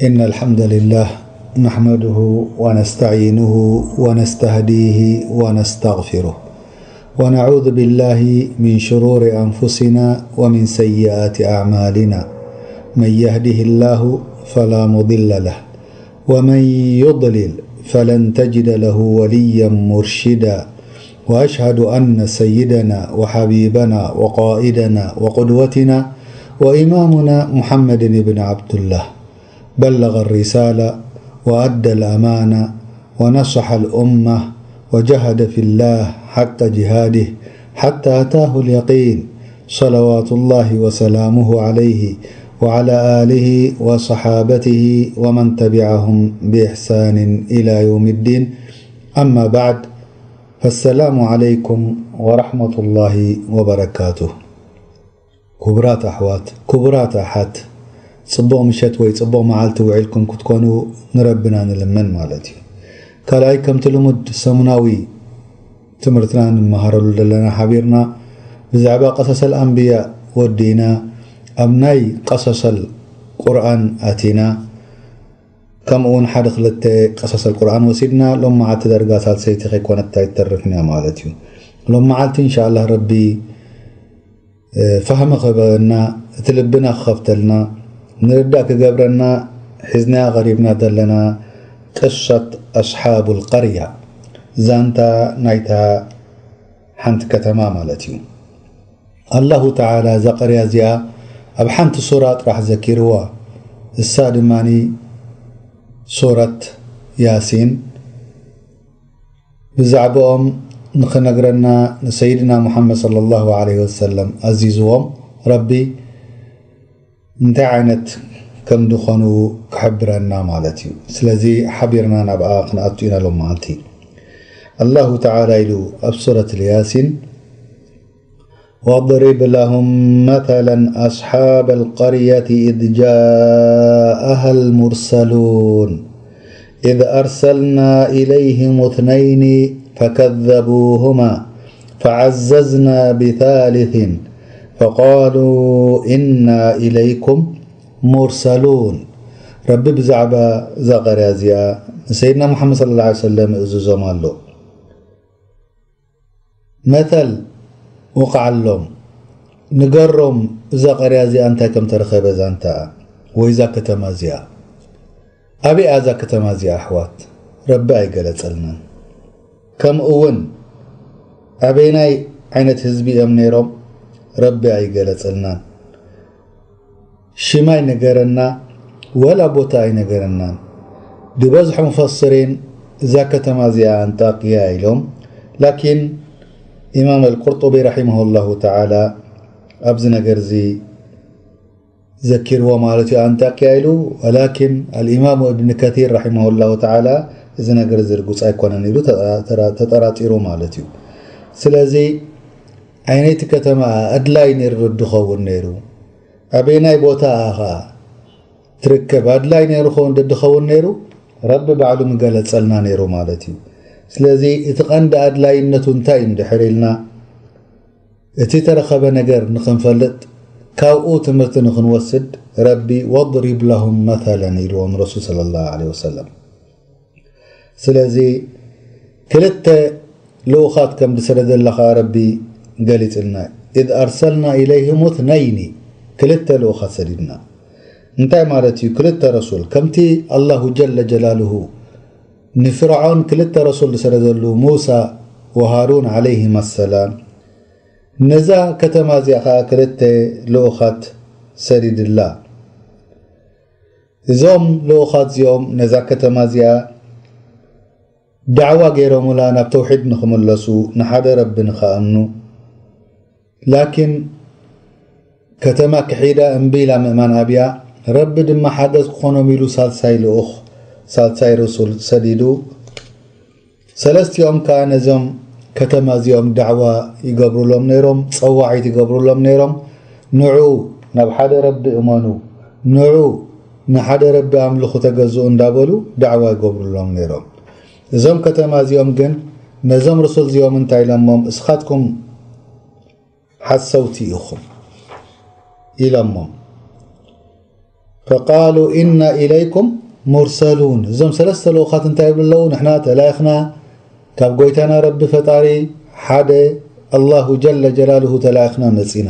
إن الحمد لله نحمده ونستعينه ونستهديه ونستغفره، ونعوذ بالله من شرور أنفسنا ومن سيئات أعمالنا. من يهده الله فلا مضل له، ومن يضلل فلن تجد له وليا مرشدا. وأشهد أن سيدنا وحبيبنا وقائدنا وقدوتنا وإمامنا محمد بن عبد الله بلغ الرسالة وأدى الأمانة ونصح الأمة وجاهد في الله حق جهاده حتى أتاه اليقين، صلوات الله وسلامه عليه وعلى آله وصحابته ومن تبعهم بإحسان إلى يوم الدين. أما بعد، فالسلام عليكم ورحمة الله وبركاته. ክቡራት ኣሕዋት፣ ክቡራት ኣሓት፣ ጽቡቕ ምሸት ወይ ጽቡቕ መዓልቲ ውዒልኩም ክትኮኑ ንረብና ንልምን ማለት እዩ። ካልኣይ፣ ከምቲ ልሙድ ሰሙናዊ ትምህርትና ንመሃረሉ ዘለና ሓቢርና ብዛዕባ ቀሰሰል ኣንብያ ወዲእና ኣብ ናይ ቀሰሰል ቁርኣን ኣቲና። ከምኡ እውን ሓደ ክልተ ቀሰሰል ቁርኣን ወሲድና። ሎም መዓልቲ ደርጋ ሳልሰይቲ ከይኮነት ኣይትተርፍን እያ ማለት እዩ። ሎም መዓልቲ እንሻኣላህ ረቢ ፋህሚ ክህበና፣ እቲ ልብና ክኸፍተልና፣ ንርዳእ ክገብረና ሒዝናያ ቀሪብና ዘለና ቅሰት ኣስሓቡል ቀርያ፣ ዛንታ ናይታ ሓንቲ ከተማ ማለት እዩ። ኣላሁ ተዓላ እዛ ቀርያ እዚኣ ኣብ ሓንቲ ሱራ ጥራሕ ዘኪርዋ፣ እሳ ድማኒ ሱረት ያሲን። ብዛዕባኦም ንኽነግረና ንሰይድና ሙሓመድ ሰለላሁ ዐለይሂ ወሰለም ኣዚዝዎም ረቢ እንታይ ዓይነት ከም ዝኾኑ ክሕብረና ማለት እዩ። ስለዚ ሓቢርና ናብኣ ክንኣቱ ኢና ሎም መዓልቲ። ኣላሁ ተዓላ ኢሉ ኣብ ሱረት ያሲን واضرب لهم مثلا أصحاب القرية إذ جاءها المرسلون إذ أرسلنا إليهم اثنين فكذبوهما فعززنا بثالث فقالوا إنا إليكم مرسلون. ረቢ ብዛዕባ እዛ ቀርያ እዚኣ ንሰይድና ሙሓመድ ሰለላሁ ዐለይሂ ወሰለም ይእዝዞም ኣሎ። መተል ውቕዓሎም፣ ንገሮም እዛ ቀርያ እዚኣ እንታይ ከም ተረኸበ ዛንታ ወይ እዛ ከተማ እዚኣ። ኣበይ እያ እዛ ከተማ እዚኣ ኣሕዋት? ረቢ ኣይገለጸልናን። ከምኡ እውን ኣበይናይ ዓይነት ህዝቢ እዮም ነይሮም? ረቢ ኣይገለጸልናን። ሽም ኣይነገረና፣ ወላ ቦታ ኣይነገረናን። ዝበዝሑ ሙፈስሪን እዛ ከተማ እዚኣ ኣንጣቅያ ኢሎም፣ ላኪን ኢማም ኣልቁርጡቢ ረሒመሁላሁ ተዓላ ኣብዚ ነገር እዚ ዘኪርዎ ማለት እዩ ኣንጣቅያ ኢሉ። ወላኪን ኣልኢማሙ እብን ከቲር ረሒመሁላሁ ተዓላ እዚ ነገር እዚ ርጉጽ ኣይኮነን ኢሉ ተጠራ-፣ ተራ-፣ ተጠራጢሩ ማለት እዩ። ስለዚ ዓይነይቲ ከተማ ኣድላይ ነይሩ ድኸውን ነይሩ። ኣበየናይ ቦታ እያ ኸኣ ትርከብ? ኣድላይ ነይሩ ኸውን፣ ደድኸውን ነይሩ፣ ረቢ ባዕሉ ምገለጸልና ነይሩ ማለት እዩ። ስለዚ እቲ ቀንዲ ኣድላይነቱ እንታይ እዩ እንድሕር ኢልና፣ እቲ ተረኸበ ነገር ንኽንፈልጥ፣ ካብኡ ትምህርቲ ንኽንወስድ፣ ረቢ ወድሪብ ለሁም መተለን ኢልዎም ረሱል ሰለላሁ ዐለይሂ ወሰለም። ስለዚ ክልተ ልኡኻት ከም ዝሰደደላ ኸዓ ረቢ ገሊጽልና። "ኢዝ ኣርሰልና ኢለይሂም እትነይኒ"፣ ክልተ ልኡኻት ሰዲድና። እንታይ ማለት እዩ? ክልተ ረሱል፣ ከምቲ ኣላሁ ጀለ ጀላሉሁ ንፍርዖን ክልተ ረሱል ዝሰደደሉ፣ ሙሳ ወሃሩን ዓለይሂማ ሰላም፣ ነዛ ከተማ እዚኣ ኸዓ ክልተ ልኡኻት ሰዲድላ። እዞም ልኡኻት እዚኦም ነዛ ከተማ እዚኣ ዳዕዋ ገይሮምላ ናብ ተውሒድ ንኽምለሱ፣ ንሓደ ረቢ ንኽኣምኑ። ላኪን ከተማ ክሒዳ እምቢ ኢላ ምእማን ኣብያ፣ ረቢ ድማ ሓገዝ ክኾኖም ኢሉ ሳልሳይ ልኡኽ፣ ሳልሳይ ርሱል ሰዲዱ። ሰለስቲኦም ከኣ ነዞም ከተማ እዚኦም ዳዕዋ ይገብሩሎም ነይሮም፣ ጸዋዒት ይገብሩሎም ነይሮም። ንዑ ናብ ሓደ ረቢ እመኑ፣ ንዑ ንሓደ ረቢ ኣምልኹ ተገዝኡ እንዳበሉ ዳዕዋ ይገብሩሎም ነይሮም። እዞም ከተማ እዚኦም ግን ነዞም ርሱል እዚኦም እንታይ ኢሎሞም? "እስኻትኩም ሓሰውቲ ኢኹም" ኢሎሞም። فقالوا إنا إليكم مرسلون። እዞም ሰለስተ ልኡኻት እንታይ ይብሉ ኣለዉ? ንሕና ተላኢኽና ካብ ጎይታና ረቢ ፈጣሪ ሓደ ኣላሁ ጀለ ጀላልሁ ተላኢኽና መጺና።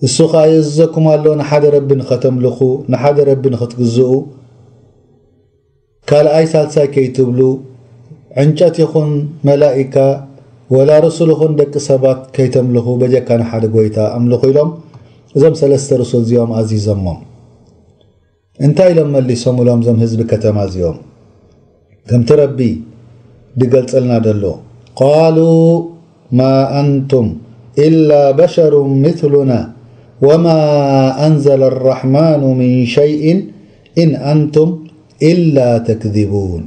እሱ ኸኣ የእዝዘኩም ኣሎ ንሓደ ረቢ ንኸተምልኹ፣ ንሓደ ረቢ ንኽትግዝኡ፣ ካልኣይ ሳልሳይ ከይትብሉ፣ ዕንጨት ይኹን መላኢካ ወላ ርሱል ይኹን ደቂ ሰባት ከይተምልኹ በጀካ ንሓደ ጎይታ ኣምልኹ ኢሎም እዞም ሰለስተ ርሱል እዚኦም ኣዚዞሞም። እንታይ ኢሎም መሊሶምሎም እዞም ህዝቢ ከተማ እዚኦም? ከምቲ ረቢ ድገልጸልና ደሎ፣ قالوا ما أنتم إلا بشر مثلنا وما أنزل الرحمن من شيء إن أنتم إلا تكذبون።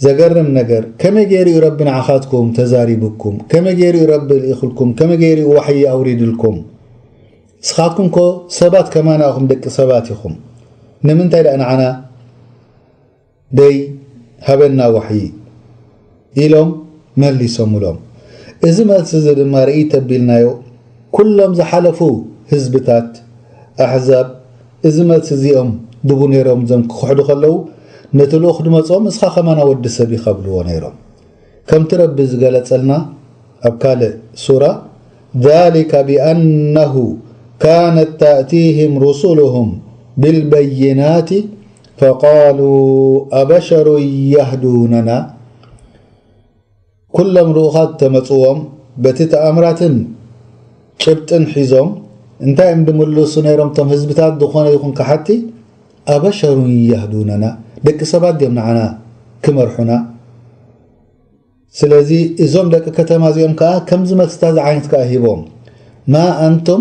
ዘገርም ነገር፣ ከመይ ገይሩ እዩ ረቢ ንዓኻትኩም ተዛሪቡኩም? ከመይ ገይሩ እዩ ረቢ ልኢኹልኩም? ከመይ ገይሩ እዩ ዋሕይ ኣውሪድልኩም? ንስኻትኩም እኮ ሰባት ከማና ኢኹም፣ ደቂ ሰባት ኢኹም። ንምንታይ ደኣ ንዓና ደይ ሃበና ዋሕይ ኢሎም መሊሶምሎም። እዚ መልሲ እዚ ድማ ርእይ ተቢልናዮ። ኩሎም ዝሓለፉ ህዝብታት ኣሕዛብ እዚ መልሲ እዚኦም ድቡ ነይሮም። እዞም ክኽሕዱ ከለዉ ነቲ ልኡኽ ድመጾም እስኻ ከማና ወዲ ሰብ ኢኻ ብልዎ ነይሮም። ከምቲ ረቢ ዝገለጸልና ኣብ ካልእ ሱራ ذلك بأنه كانت تأتيهم رسلهم بالبينات فقالوا أبشر يهدوننا ኩሎም ልኡኻት ተመጽዎም በቲ ተኣምራትን ጭብጥን ሒዞም እንታይ እዮም ድምልሱ ነይሮም እቶም ህዝብታት ዝኾነ ይኹን ከሓቲ أبشر يهدوننا ደቂ ሰባት ድዮም ንዓና ክመርሑና ስለዚ እዞም ደቂ ከተማ እዚኦም ከኣ ከምዚ መልስታት ዝዓይነት ከኣ ሂቦም ما أنتم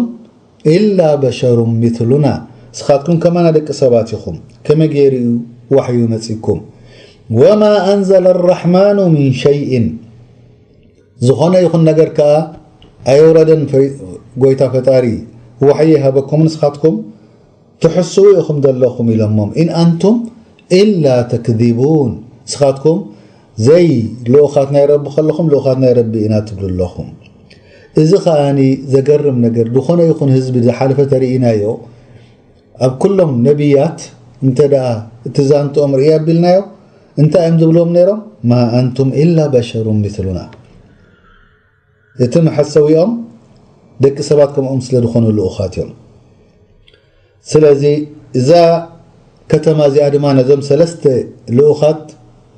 إلا بشر مثلنا እስኻትኩም ከማና ደቂ ሰባት ኢኹም ከመይ ገይሩ እዩ ዋሕዩ መጺኩም وما أنزل الرحمن من شيء ዝኾነ ይኹን ነገር ከኣ ኣየውረደን ጎይታ ፈጣሪ ዋሕይ ይሃበኩምን ንስኻትኩም ትሕስዉ ኢኹም ዘለኹም ኢሎሞም إن أنتم إلا تكذبون ንስኻትኩም ዘይ ልኡኻት ናይ ረቢ ከለኹም ልኡኻት ናይ ረቢ ኢና ትብሉ ኣለኹም እዚ ከኣኒ ዘገርም ነገር ዝኾነ ይኹን ህዝቢ ዝሓለፈ ተርእናዮ ኣብ ኩሎም ነቢያት እንተ ደኣ እቲ ዛንትኦም ርእይ ኣቢልናዮ እንታይ እዮም ዝብሎም ነይሮም ما أنتم إلا بشر مثلنا እቲ መሐሰዊኦም ደቂ ሰባት ከምኦም ስለ ዝኾኑ ልኡኻት እዮም ስለዚ እዛ ከተማ እዚኣ ድማ ነዞም ሰለስተ ልኡኻት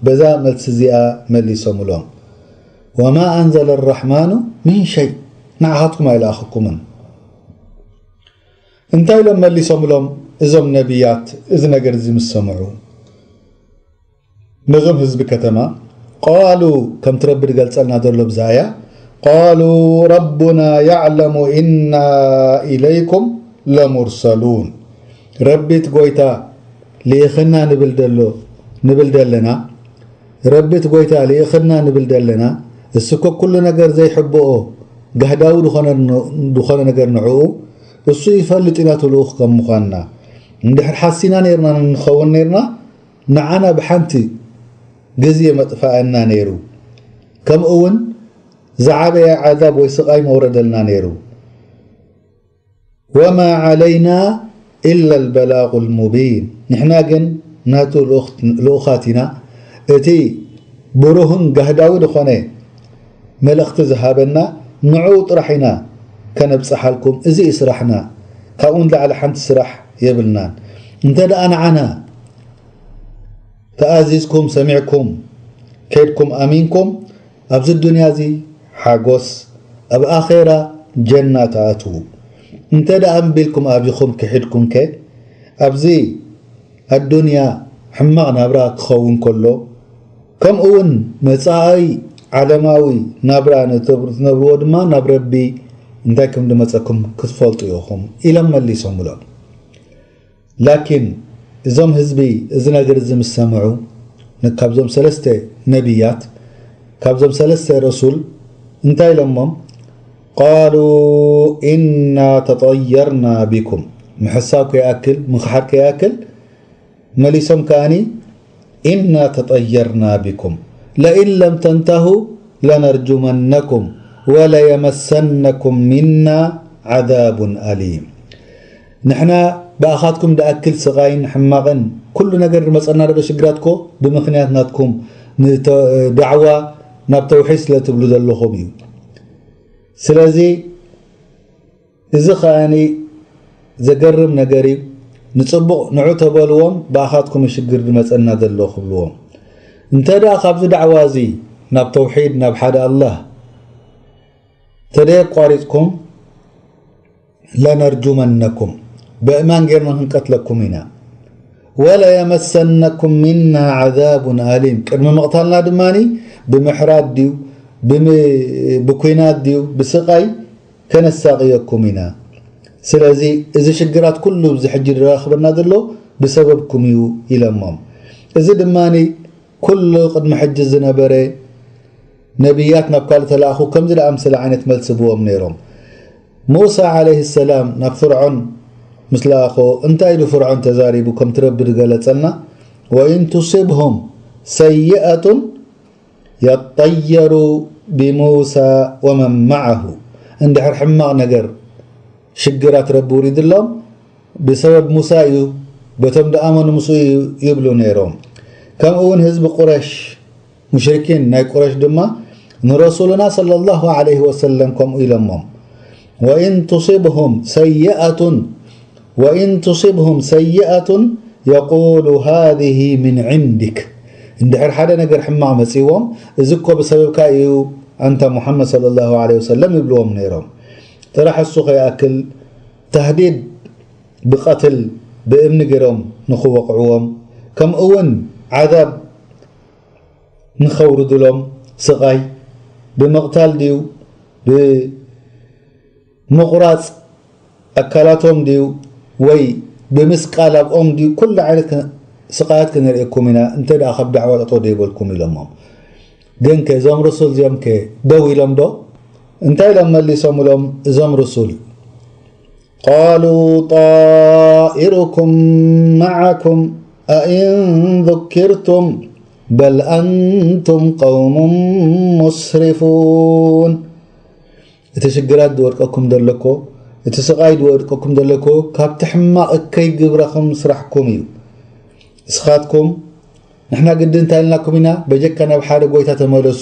በዛ መልሲ እዚኣ መሊሶምሎም وما أنزل الرحمن من شيء ንዓኻትኩም ኣይለኣኸኩምን እንታይ ኢሎም መሊሶምሎም እዞም ነቢያት እዚ ነገር እዚ ምስ ሰምዑ ነዞም ህዝቢ ከተማ قالوا ከምቲ ረቢ ዝገልጸልና ዘሎ ብዛያ قالوا ربنا يعلم إنا إليكم لمرسلون ረቢ እቲ ጎይታ ልኢኽና ንብል ደሎ ንብል ደለና ረቢ እቲ ጎይታ ልኢኽና ንብል ደለና እሱ እኮ ኩሉ ነገር ዘይሕብኦ ጋህዳዊ ዝኾነ ነገር ንዕኡ እሱ ይፈልጥ ኢና እቲ ልኡኽ ከም ምዃንና እንድሕር ሓሲና ነይርና ንኸውን ነይርና ንዓና ብሓንቲ ግዜ መጥፋኣና ነይሩ ከምኡ እውን ዝዓበየ ዓዛብ ወይ ስቓይ መውረደልና ነይሩ وما علينا إلا البلاغ المبين ንሕና ግን ናቱ ልኡኻት ኢና እቲ ብሩህን ጋህዳዊ ዝኾነ መልእኽቲ ዝሃበና ንዕኡ ጥራሕ ኢና ከነብፅሓልኩም እዚ እዩ ስራሕና ካብኡ ንላዕሊ ሓንቲ ስራሕ የብልናን እንተ ደኣ ንዓና ተኣዚዝኩም ሰሚዕኩም ከይድኩም ኣሚንኩም ኣብዚ ዱንያ እዚ ሓጎስ ኣብ ኣኼራ ጀና ትኣትዉ እንተ ደኣ እምቢ ኢልኩም ኣቢኹም ክሒድኩም ከ ኣብዚ ኣዱንያ ሕማቕ ናብራ ክኸውን ከሎ ከምኡ እውን መጻኢ ዓለማዊ ናብራ ንትነብርዎ ድማ ናብ ረቢ እንታይ ከም ድመጸኩም ክትፈልጡ ኢኹም ኢሎም መሊሶምሎም ላኪን እዞም ህዝቢ እዚ ነገር እዚ ምስ ሰምዑ ካብዞም ሰለስተ ነቢያት ካብዞም ሰለስተ ረሱል እንታይ ኢሎሞም قالوا إنا تطيرنا بكم ምሕሳብ ከይኣክል ምኽሓድ ከይኣክል መሊሶም ከኣኒ إنا تطيرنا بكم لئن لم تنتهوا لنرجمنكم وليمسنكم منا عذاب أليم ንሕና ብኣኻትኩም ድኣክል ስቓይን ሕማቕን ኩሉ ነገር ዝመጸና ዘሎ ሽግራትኮ ብምኽንያት ናትኩም ንተ-፣ ዳዕዋ ናብ ተውሒድ ስለ ትብሉ ዘለኹም እዩ። ስለዚ እዚ ኸኣኒ ዘገርም ነገር እዩ። ንጽቡቕ ንዑ ተበልዎም፣ ብኣኻትኩም ሽግር ዝመጸና ዘሎ ክብልዎም። እንተ ደኣ ካብዚ ዳዕዋ እዚ ናብ ተውሒድ፣ ናብ ሓደ ኣላህ ተደየቋሪጽኩም፣ ለነርጁመነኩም፣ በእማን ጌርና ክንቀትለኩም ኢና። ወለየመሰነኩም ሚና ዓዛቡን ኣሊም፣ ቅድሚ ምቕታልና ድማኒ ብምሕራድ ድዩ፣ ብም-፣ ብኲናት ድዩ፣ ብስቓይ ከነሳቕየኩም ኢና። ስለዚ እዚ ሽግራት ኩሉ እዚ ሕጂ ዝረኽበና ዘሎ ብሰበብኩም እዩ ኢለሞም። እዚ ድማኒ ኩሉ ቅድሚ ሕጂ ዝነበረ ነቢያት ናብ ካልእ ተላእኹ ከምዚ ዝኣምሰለ ዓይነት መልሲ ብዎም ነይሮም። ሙሳ ዓለይሂ ሰላም ናብ ፍርዖን ምስ ለኣኾ እንታይ ኢሉ ፍርዖን ተዛሪቡ? ከምቲ ረቢ ዝገለጸልና፣ ወኢን ቱሲብሁም ሰይኣቱን የጠየሩ ብሙሳ ወመን መዓሁ። እንድሕር ሕማቕ ነገር ሽግራት ረቢ ውሪድሎም ብሰበብ ሙሳ እዩ፣ በቶም ድኣመኑ ምስኡ እዩ ይብሉ ነይሮም። ከምኡ እውን ህዝቢ ቁረሽ፣ ሙሽሪኪን ናይ ቁረሽ ድማ ንረሱልና ሰለላሁ ዐለይሂ ወሰለም ከምኡ ኢሎሞም። ወኢን ቱሲብሁም ሰይኣቱን፣ ወኢን ቱሲብሁም ሰይኣቱን የቁሉ ሃዚህ ሚን ዒንዲክ። እንድሕር ሓደ ነገር ሕማቕ መጺዎም፣ እዚ እኮ ብሰበብካ እዩ ኣንታ ሙሓመድ ሰለላሁ ዐለይሂ ወሰለም ይብልዎም ነይሮም። ጥራሕ እሱ ከይኣክል ተህዲድ ብቐትል ብእምኒ ገይሮም ንኽወቕዕዎም፣ ከምኡ እውን ዓዛብ ንኸውርዱሎም፣ ስቓይ ብምቕታል ድዩ፣ ብምቑራጽ ኣካላቶም ድዩ፣ ወይ ብምስቃል ኣብኦም ድዩ፣ ኩሉ ዓይነት ከ-፣ ስቓያት ከነርእየኩም ኢና፣ እንተ ደኣ ካብ ዳዕዋ ጠጠው ደይበልኩም ኢሎሞም። ግንከ እዞም ርሱል እዚኦምከ ደው ኢሎም ዶ? እንታይ ኢሎም መሊሶምሎም እዞም ርሱል? ቃሉ ጣኢሩኩም መዓኩም ኣኢን ذكرتم በል ኣንቱም ቀውሙን ሙስሪፉን። እቲ ሽግራት ዝወድቀኩም ዘሎ እኮ፣ እቲ ስቓይ ዝወድቀኩም ዘሎ እኮ ካብቲ ሕማቕ እከይ ግብረኹም ስራሕኩም እዩ። እስኻትኩም ንሕና ግዲ እንታይ ኢልናኩም ኢና? በጀካ ናብ ሓደ ጎይታ ተመለሱ፣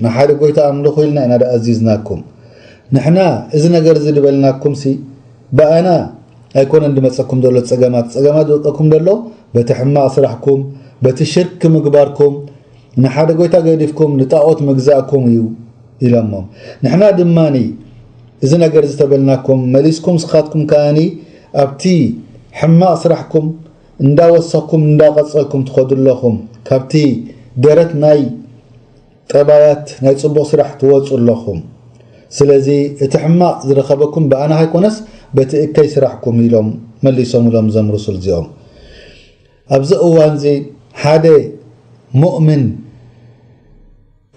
ንሓደ ጎይታ ኣምልኹ ኢልና ኢና ደኣዚዝናኩም። ንሕና እዚ ነገር እዚ ዝበልናኩምሲ ብኣና ኣይኮነን ድመጸኩም ዘሎ ጸገማት። ጸገማት ዝወድቀኩም ዘሎ በቲ ሕማቕ ስራሕኩም፣ በቲ ሽርክ ምግባርኩም፣ ንሓደ ጎይታ ገዲፍኩም ንጣኦት ምግዛእኩም እዩ ኢሎሞም። ንሕና ድማኒ እዚ ነገር ዝተበልናኩም መሊስኩም፣ ስኻትኩም ከኣኒ ኣብቲ ሕማቕ ስራሕኩም እንዳወሰኽኩም እንዳቐጸልኩም ትኸዱ ኣለኹም። ካብቲ ደረት ናይ ጠባያት ናይ ጽቡቕ ስራሕ ትወጹ ኣለኹም። ስለዚ እቲ ሕማቕ ዝረኸበኩም ብኣና ኣይኮነስ በቲ እከይ ስራሕኩም ኢሎም መሊሶምሎም እዞም ርሱል እዚኦም። ኣብዚ እዋን እዚ ሓደ ሙእምን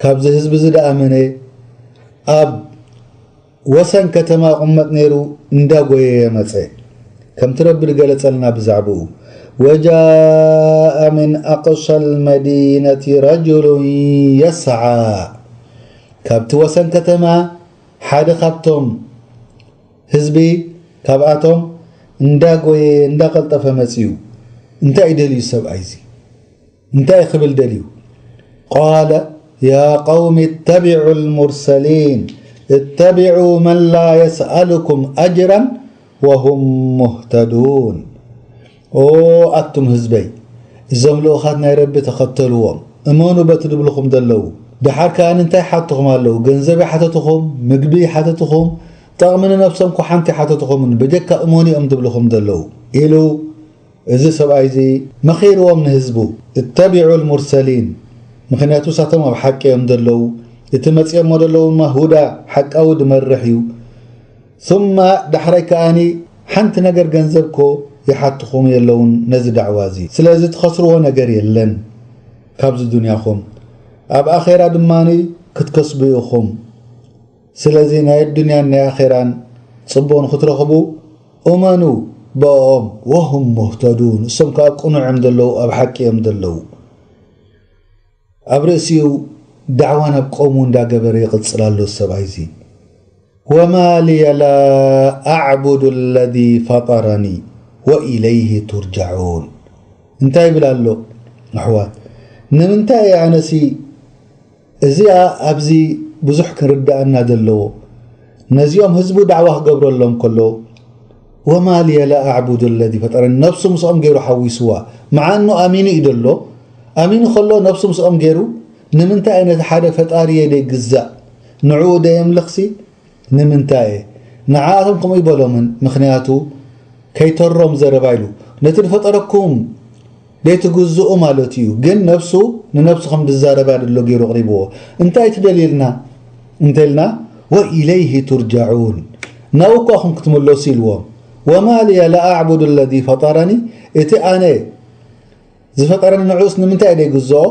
ካብዚ ህዝቢ እዚ ደኣመነ ኣብ ወሰን ከተማ ይቕመጥ ነይሩ፣ እንዳጎየየ መጸ። ከምቲ ረቢ ዝገለጸልና ብዛዕባኡ፣ ወጃአ ምን ኣቕሳ ልመዲነቲ ረጅሉን የስዓ፣ ካብቲ ወሰን ከተማ ሓደ ካብቶም ህዝቢ ካብኣቶም እንዳጎየየ እንዳቐልጠፈ መጺኡ። እንታይ እዩ ደልዩ ሰብኣይ እዚ? እንታይ ክብል ደልዩ? ቃለ ያ ቀውም እተቢዑ ልሙርሰሊን እተቢዑ መን ላ የስኣልኩም ኣጅራን ወሁም ሙህተዱን። ኦ ኣቱም ህዝበይ፣ እዞም ልኡኻት ናይ ረቢ ተኸተልዎም፣ እመኑ በቲ ድብልኹም ዘለዉ። ደሓር ከኣ እንታይ ሓትኹም ኣለዉ? ገንዘብ ይሓተትኹም፣ ምግቢ ይሓተትኹም፣ ጠቕሚ ንነብሶም እኳ ሓንቲ ይሓተትኹምን፣ ብጀካ እመኑ እዮም ድብልኹም ዘለዉ ኢሉ እዚ ሰብኣይ እዚ መኺርዎም ንህዝቡ፣ እተቢዑ ልሙርሰሊን፣ ምኽንያቱ እሳቶም ኣብ ሓቂ እዮም ዘለዉ፣ እቲ መጺኦሞ ዘለዉ ድማ ሁዳ ሓቃዊ ድመርሕ እዩ። ثم ዳሕራይ ከኣኒ ሓንቲ ነገር ገንዘብ ኮ ይሓትኹም የለውን ነዚ ዳዕዋ እዚ። ስለዚ ትኸስርዎ ነገር የለን ካብዚ ዱንያኹም፣ ኣብ ኣኼራ ድማ ክትከስቡ ኢኹም። ስለዚ ናይ ኣዱንያን ናይ ኣኼራን ጽቡቕ ንኽትረኽቡ እመኑ ብኦም፣ ወሁም ሙህተዱን፣ እሶም ከኣ ቅኑዕ እዮም ዘለዉ፣ ኣብ ሓቂ እዮም ዘለዉ። ኣብ ርእሲኡ ዳዕዋ ናብ ቀውሙ እንዳገበረ ይቕጽል ኣሎ ሰብኣይ እዚ። وما لي لا أعبد الذي فطرني وإليه ترجعون እንታይ ይብል ኣሎ ኣሕዋት ንምንታይ ኣነሲ እዚኣ ኣብዚ ብዙሕ ክንርዳእና ዘለዎ ነዚኦም ህዝቡ ዳዕዋ ክገብረሎም ከሎ وما لي لا أعبد الذي فطرني ነብሱ ምስኦም ገይሩ ሓዊስዋ መዓኑ ኣሚኑ እዩ ደሎ ኣሚኑ ከሎ ነብሱ ምስኦም ገይሩ ንምንታይ ነቲ ሓደ ፈጣሪ የደግዛእ ንዕኡ ደየምልኽሲ ንምንታይ ንዓኣቶም ከምኡ ይበሎምን ምኽንያቱ ከይተሮም ዘረባ ኢሉ ነቲ ዝፈጠረኩም ዘይትግዝኡ ማለት እዩ ግን ነብሱ ንነብሱ ከም ዝዛረባ ድሎ ገይሩ ኣቕሪብዎ እንታይ ትደልየልና እንተልና ወኢለይህ ቱርጃዑን ናብኡ እኳ ኹም ክትምለሱ ኢልዎም وما لي لا أعبد الذي فطرني እቲ ኣነ ዝፈጠረኒ ንዑስ ንምንታይ ደይግዝኦ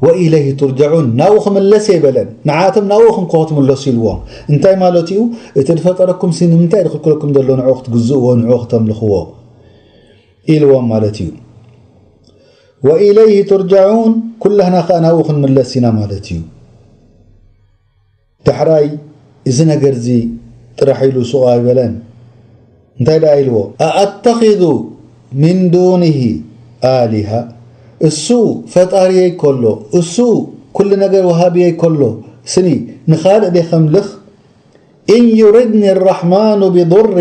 وإليه ترجعون ናብኡ ክምለስ የበለን ንዓቶም ናብኡ ኹም ክትምለሱ ኢልዎም እንታይ ማለት እዩ እቲ ዝፈጠረኩም ሲ ንምንታይ ዝኽልክለኩም ዘሎ ንዑ ክትግዝእዎ ንዑ ክተምልኽዎ ኢልዎም ማለት እዩ وإليه ترجعون ኩላህና ከኣ ናብኡ ክንምለስ ኢና ማለት እዩ ዳሕራይ እዚ ነገር እዚ ጥራሕ ኢሉ ሱቕ ኣይበለን እንታይ ደኣ ኢልዎ ኣኣተኺዙ ምን ዱኒሂ ኣሊሃ እሱ ፈጣሪየይ ከሎ እሱ ኩሉ ነገር ወሃብየይ ከሎ ስኒ ንኻልእ ደ ከምልኽ إن يردن الرحمن بضر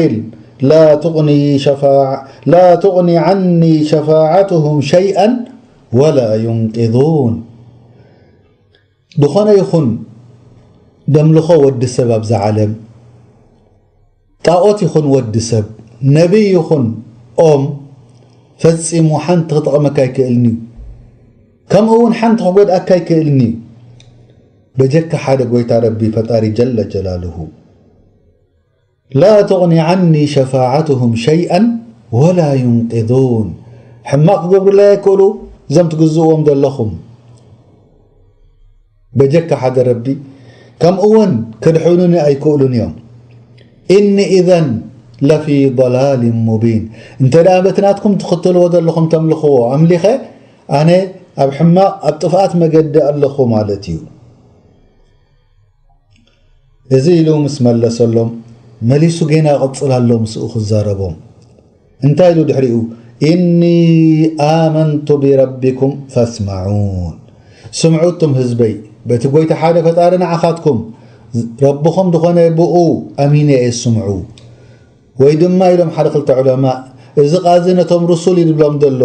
لا تغني شفاع لا تغني عني شفاعتهم شيئا ولا ينقذون ዝኾነ ይኹን ደምልኾ ወዲ ሰብ ኣብዛ ዓለም ጣኦት ይኹን ወዲ ሰብ ነቢይ ይኹን ኦም ፈጺሙ ሓንቲ ክጠቕመካ ኣይክእልን እዩ ከምኡ እውን ሓንቲ ክጎድኣካ ኣይክእልን እዩ በጀካ ሓደ ጎይታ ረቢ ፈጣሪ ጀለ ጀላልሁ لا تغن عني شفاعتهم شيئا ولا ينقذون ሕማቕ ክገብሩለይ ኣይክእሉ እዞም ትግዝእዎም ዘለኹም በጀካ ሓደ ረቢ ከምኡ እውን ክድሕኑኒ ኣይክእሉን እዮም إني إذا لفي ضلال مبين እንተ ደኣ በቲ ናትኩም ትኽተልዎ ዘለኹም ተምልኽዎ ኣምሊኸ ኣነ ኣብ ሕማቕ ኣብ ጥፍኣት መገዲ ኣለኹ ማለት እዩ እዚ ኢሉ ምስ መለሰሎም መሊሱ ጌና ይቕጽል ኣሎ ምስኡ ክዛረቦም እንታይ ኢሉ ድሕሪኡ إني آمنت بربكم فاسمعون ስምዑ እቱም ህዝበይ በቲ ጎይታ ሓደ ፈጣሪ ንዓኻትኩም ረብኹም ዝኾነ ብኡ ኣሚነ እየ ስምዑ ወይ ድማ ኢሎም ሓደ ክልተ ዑለማ እዚ ቃዚ ነቶም ሩሱል ይድብሎም ዘሎ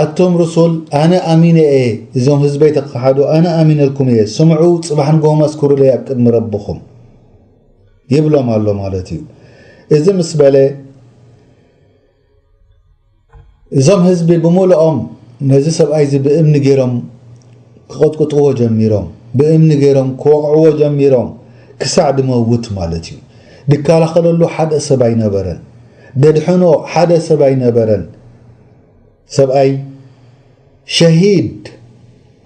ኣቱም ሩሱል ኣነ ኣሚነ እየ እዞም ህዝበይ ተክሓዱ ኣነ ኣሚነልኩም እየ ስምዑ ፅባሕ ንጎሆ መስክሩለይ ኣብ ቅድሚ ረብኹም ይብሎም ኣሎ ማለት እዩ እዚ ምስ በለ እዞም ህዝቢ ብምልኦም ነዚ ሰብኣይ እዚ ብእምኒ ገይሮም ክቐጥቅጥዎ ጀሚሮም ብእምኒ ገይሮም ክወቕዕዎ ጀሚሮም ክሳዕ ድመውት ማለት እዩ ድከላኸለሉ ሓደ ሰብ ኣይነበረን ደድሕኖ ሓደ ሰብ ኣይነበረን ሰብኣይ ሸሂድ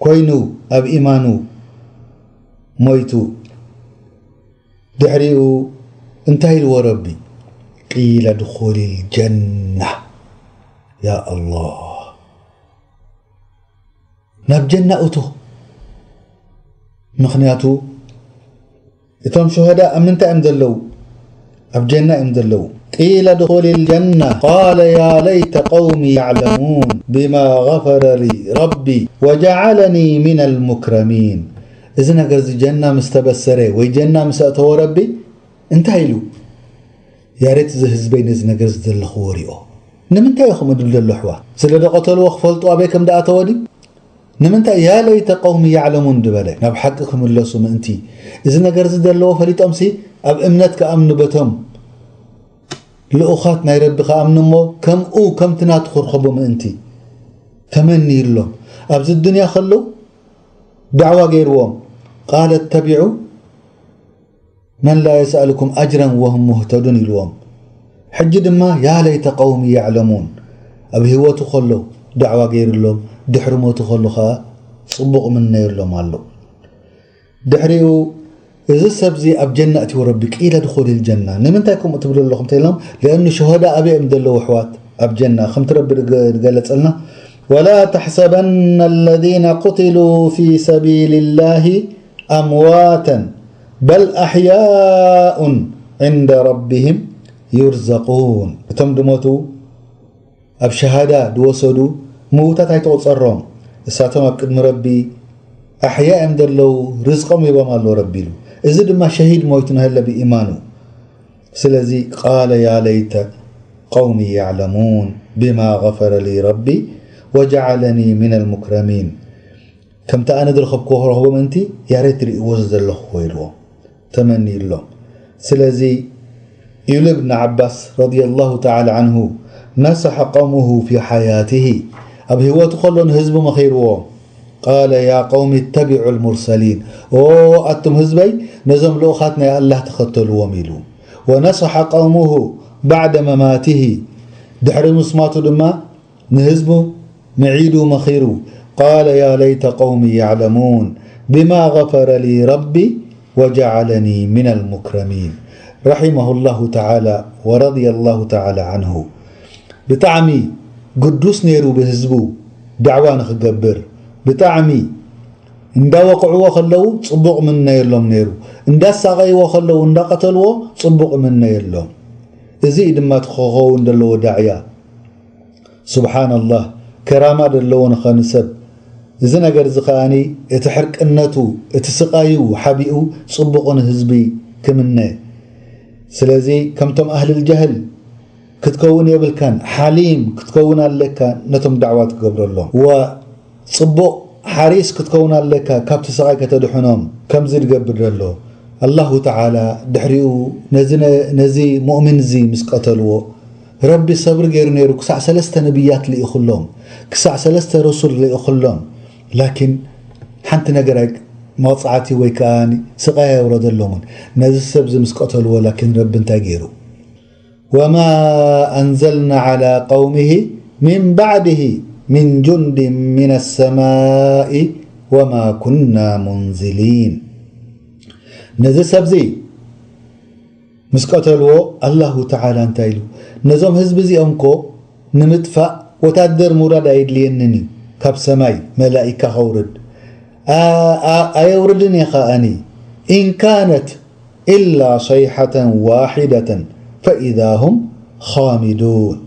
ኮይኑ ኣብ ኢማኑ ሞይቱ ድሕሪኡ እንታይ ኢልዎ ረቢ ቂለ ድኹሊ ልጀና ያ ኣላህ ናብ ጀና እቶ ምኽንያቱ እቶም ሹሃዳ ኣብ ምንታይ እዮም ዘለዉ ኣብ ጀና እዮም ዘለዉ ቂለ ድኹሊ ልጀና ቃለ ያ ለይተ ቀውሚ ያዕለሙን ብማ غፈረ ሊ ረቢ ወጀዓለኒ ሚን ልሙክረሚን እዚ ነገር እዚ ጀና ምስ ተበሰረ ወይ ጀና ምስ ኣእተወ ረቢ እንታይ ኢሉ ያሬት እዚ ህዝበይ ነዚ ነገር እዚ ዘለኽዎ ሪኦ ንምንታይ ኢኹም እድል ዘሎ ኣሕዋት ስለ ደቐተልዎ ክፈልጡ ኣበይ ከም ደኣተወ ድዩ ንምንታይ ያ ለይተ ቀውሚ ያዕለሙን ድበለ ናብ ሓቂ ክምለሱ ምእንቲ እዚ ነገር እዚ ዘለዎ ፈሊጦምሲ ኣብ እምነት ክኣምኑ በቶም ልኡኻት ናይ ረቢ ክኣምኑ እሞ ከምኡ ከምቲ ናቱ ክርኸቡ ምእንቲ ተመንዩሎም ኣብዚ ዱንያ ከለዉ ዳዕዋ ገይርዎም ቃለ ተቢዑ መን ላ የስኣልኩም ኣጅረን ወህም ሙህተዱን ኢልዎም ሕጂ ድማ ያ ለይተ ቀውሚ ያዕለሙን ኣብ ህይወቱ ከሎ ዳዕዋ ገይሩሎም ድሕሪ ሞቱ ከሎ ኸዓ ፅቡቕ ምነየሎም ኣሎ ድሕሪኡ እዚ ሰብዚ ኣብ ጀና እትዎ ረቢ ቂለ ድኹል ልጀና ንምንታይ ከምኡ ትብሉ ኣለኹም ተኢሎም ለእኑ ሸሆዳ ኣበይ እዮም ዘለዉ ኣሕዋት ኣብ ጀና ከምቲ ረቢ ዝገለፀልና ولا تحسبن الذين قتلوا في سبيل الله أمواتا በል ኣሕያኡን ዕንደ ረቢሂም ዩርዘቁን። እቶም ድሞቱ ኣብ ሸሃዳ ድወሰዱ ምዉታት ኣይትቑጸሮም። እሳቶም ኣብ ቅድሚ ረቢ ኣሕያ እዮም ዘለዉ፣ ርዝቆም ሂቦም ኣሎ ረቢ ኢሉ። እዚ ድማ ሸሂድ ሞይቱ ንሀለ ብኢማኑ። ስለዚ ቃለ ያ ለይተ ቀውሚ ያዕለሙን ብማ ገፈረ ሊ ረቢ ወጀዓለኒ ሚነል ሙክረሚን። ከምቲ ኣነ ዝረኸብክዎ ክረኽቦ ምእንቲ ያሬት ርእይዎ ዝደለኹ ኢልዎ ተመንዩሎም። ስለዚ ይብሉ እብን ዓባስ ረዲየላሁ ተዓላ ዓንሁ፣ ነሰሐ ቀውሙሁ ፊ ሓያቲሂ፣ ኣብ ህይወቱ ከሎ ንህዝቡ መኺርዎ። ቃለ ያ ቀውሚ ተቢዑ ልሙርሰሊን፣ ኦ ኣቱም ህዝበይ ነዞም ልኡኻት ናይ ኣላህ ተኸተልዎም ኢሉ። ወነሰሐ ቀውሙሁ ባዕደ መማቲሂ፣ ድሕሪ ምስማቱ ድማ ንህዝቡ ምዒዱ መኺሩ። ቃለ ያ ለይተ ቀውሚ ያዕለሙን ብማ ገፈረ ሊ ረቢ ወጀዓለኒ ሚነል ሙክረሚን። ረሒመሁ ላሁ ተዓላ ወረዲየ ላሁ ተዓላ ዓንሁ። ብጣዕሚ ግዱስ ነይሩ ብህዝቡ ዳዕዋ ንኽገብር። ብጣዕሚ እንዳወቕዕዎ ከለዉ ጽቡቕ ምነየሎም ነይሩ። እንዳሳቐይዎ ከለዉ እንዳቐተልዎ ጽቡቕ ምነየሎም። እዚ እዩ ድማ እቲ ክኸውን ዘለዎ ዳዕያ። ሱብሓነላህ፣ ከራማ ደለዎ ንኸን ሰብ። እዚ ነገር እዚ ከኣኒ እቲ ሕርቅነቱ፣ እቲ ስቓዩ ሓቢኡ ጽቡቕ ንህዝቢ ክምነ። ስለዚ ከምቶም ኣህልል ጀህል ክትከውን የብልካን፣ ሓሊም ክትከውን ኣለካ ነቶም ዳዕዋ ትገብረሎም። ወጽቡቕ ሓሪስ ክትከውን ኣለካ ካብቲ ስቓይ ከተድሕኖም። ከምዚ ዝገብር ዘሎ ኣላሁ ተዓላ ድሕሪኡ ነዚ ነ-፣ ነዚ ሙእሚን እዚ ምስ ቀተልዎ፣ ረቢ ሰብሪ ገይሩ ነይሩ ክሳዕ ሰለስተ ነብያት ልኢኹሎም፣ ክሳዕ ሰለስተ ረሱል ልኢኹሎም። ላኪን ሓንቲ ነገር ኣይ-፣ መቕጻዕቲ ወይ ከኣ ስቓይ ኣይውረደሎምን። ነዚ ሰብ እዚ ምስ ቀተልዎ፣ ላኪን ረቢ እንታይ ገይሩ? ወማ ኣንዘልና ዓላ ቀውሚሂ ሚን ባዕዲሂ ሚን ጁንዲን ሚነ ሰማኢ ወማ ኩና ሙንዝሊን። ነዚ ሰብዚ ምስ ቀተልዎ፣ ኣላሁ ተዓላ እንታይ ኢሉ? ነዞም ህዝቢ እዚኦም እኮ ንምጥፋእ ወታደር ምውራድ ኣየድልየንን እዩ፣ ካብ ሰማይ መላኢካ ከውርድ። ኣ-፣ ኣ-፣ ኣየውርድን እየ ከኣኒ። ኢን ካነት ኢላ ሰይሓተን ዋሒደተን ፈኢዛ ሁም ኻሚዱን።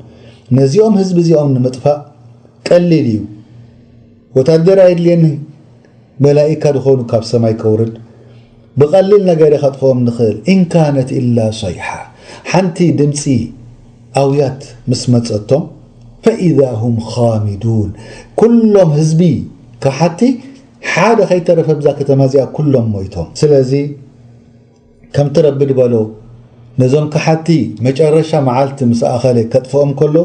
ነዚኦም ህዝቢ እዚኦም ንምጥፋእ ቀሊል እዩ። ወታደር ኣየድልየኒ፣ መላኢካ ዝኾኑ ካብ ሰማይ ከውርድ፣ ብቐሊል ነገር እየ ከጥፍኦም ንኽእል። ኢን ካነት ኢላ ሰይሓ፣ ሓንቲ ድምፂ ኣውያት ምስ መፀቶም፣ ፈኢዛ ሁም ኻሚዱን፣ ኩሎም ህዝቢ ከሓቲ ሓደ ከይተረፈ ብዛ ከተማ እዚኣ ኩሎም ሞይቶም። ስለዚ ከምቲ ረቢ ዝበሎ፣ ነዞም ከሓቲ መጨረሻ መዓልቲ ምስ ኣኸለ ከጥፍኦም ከሎ፣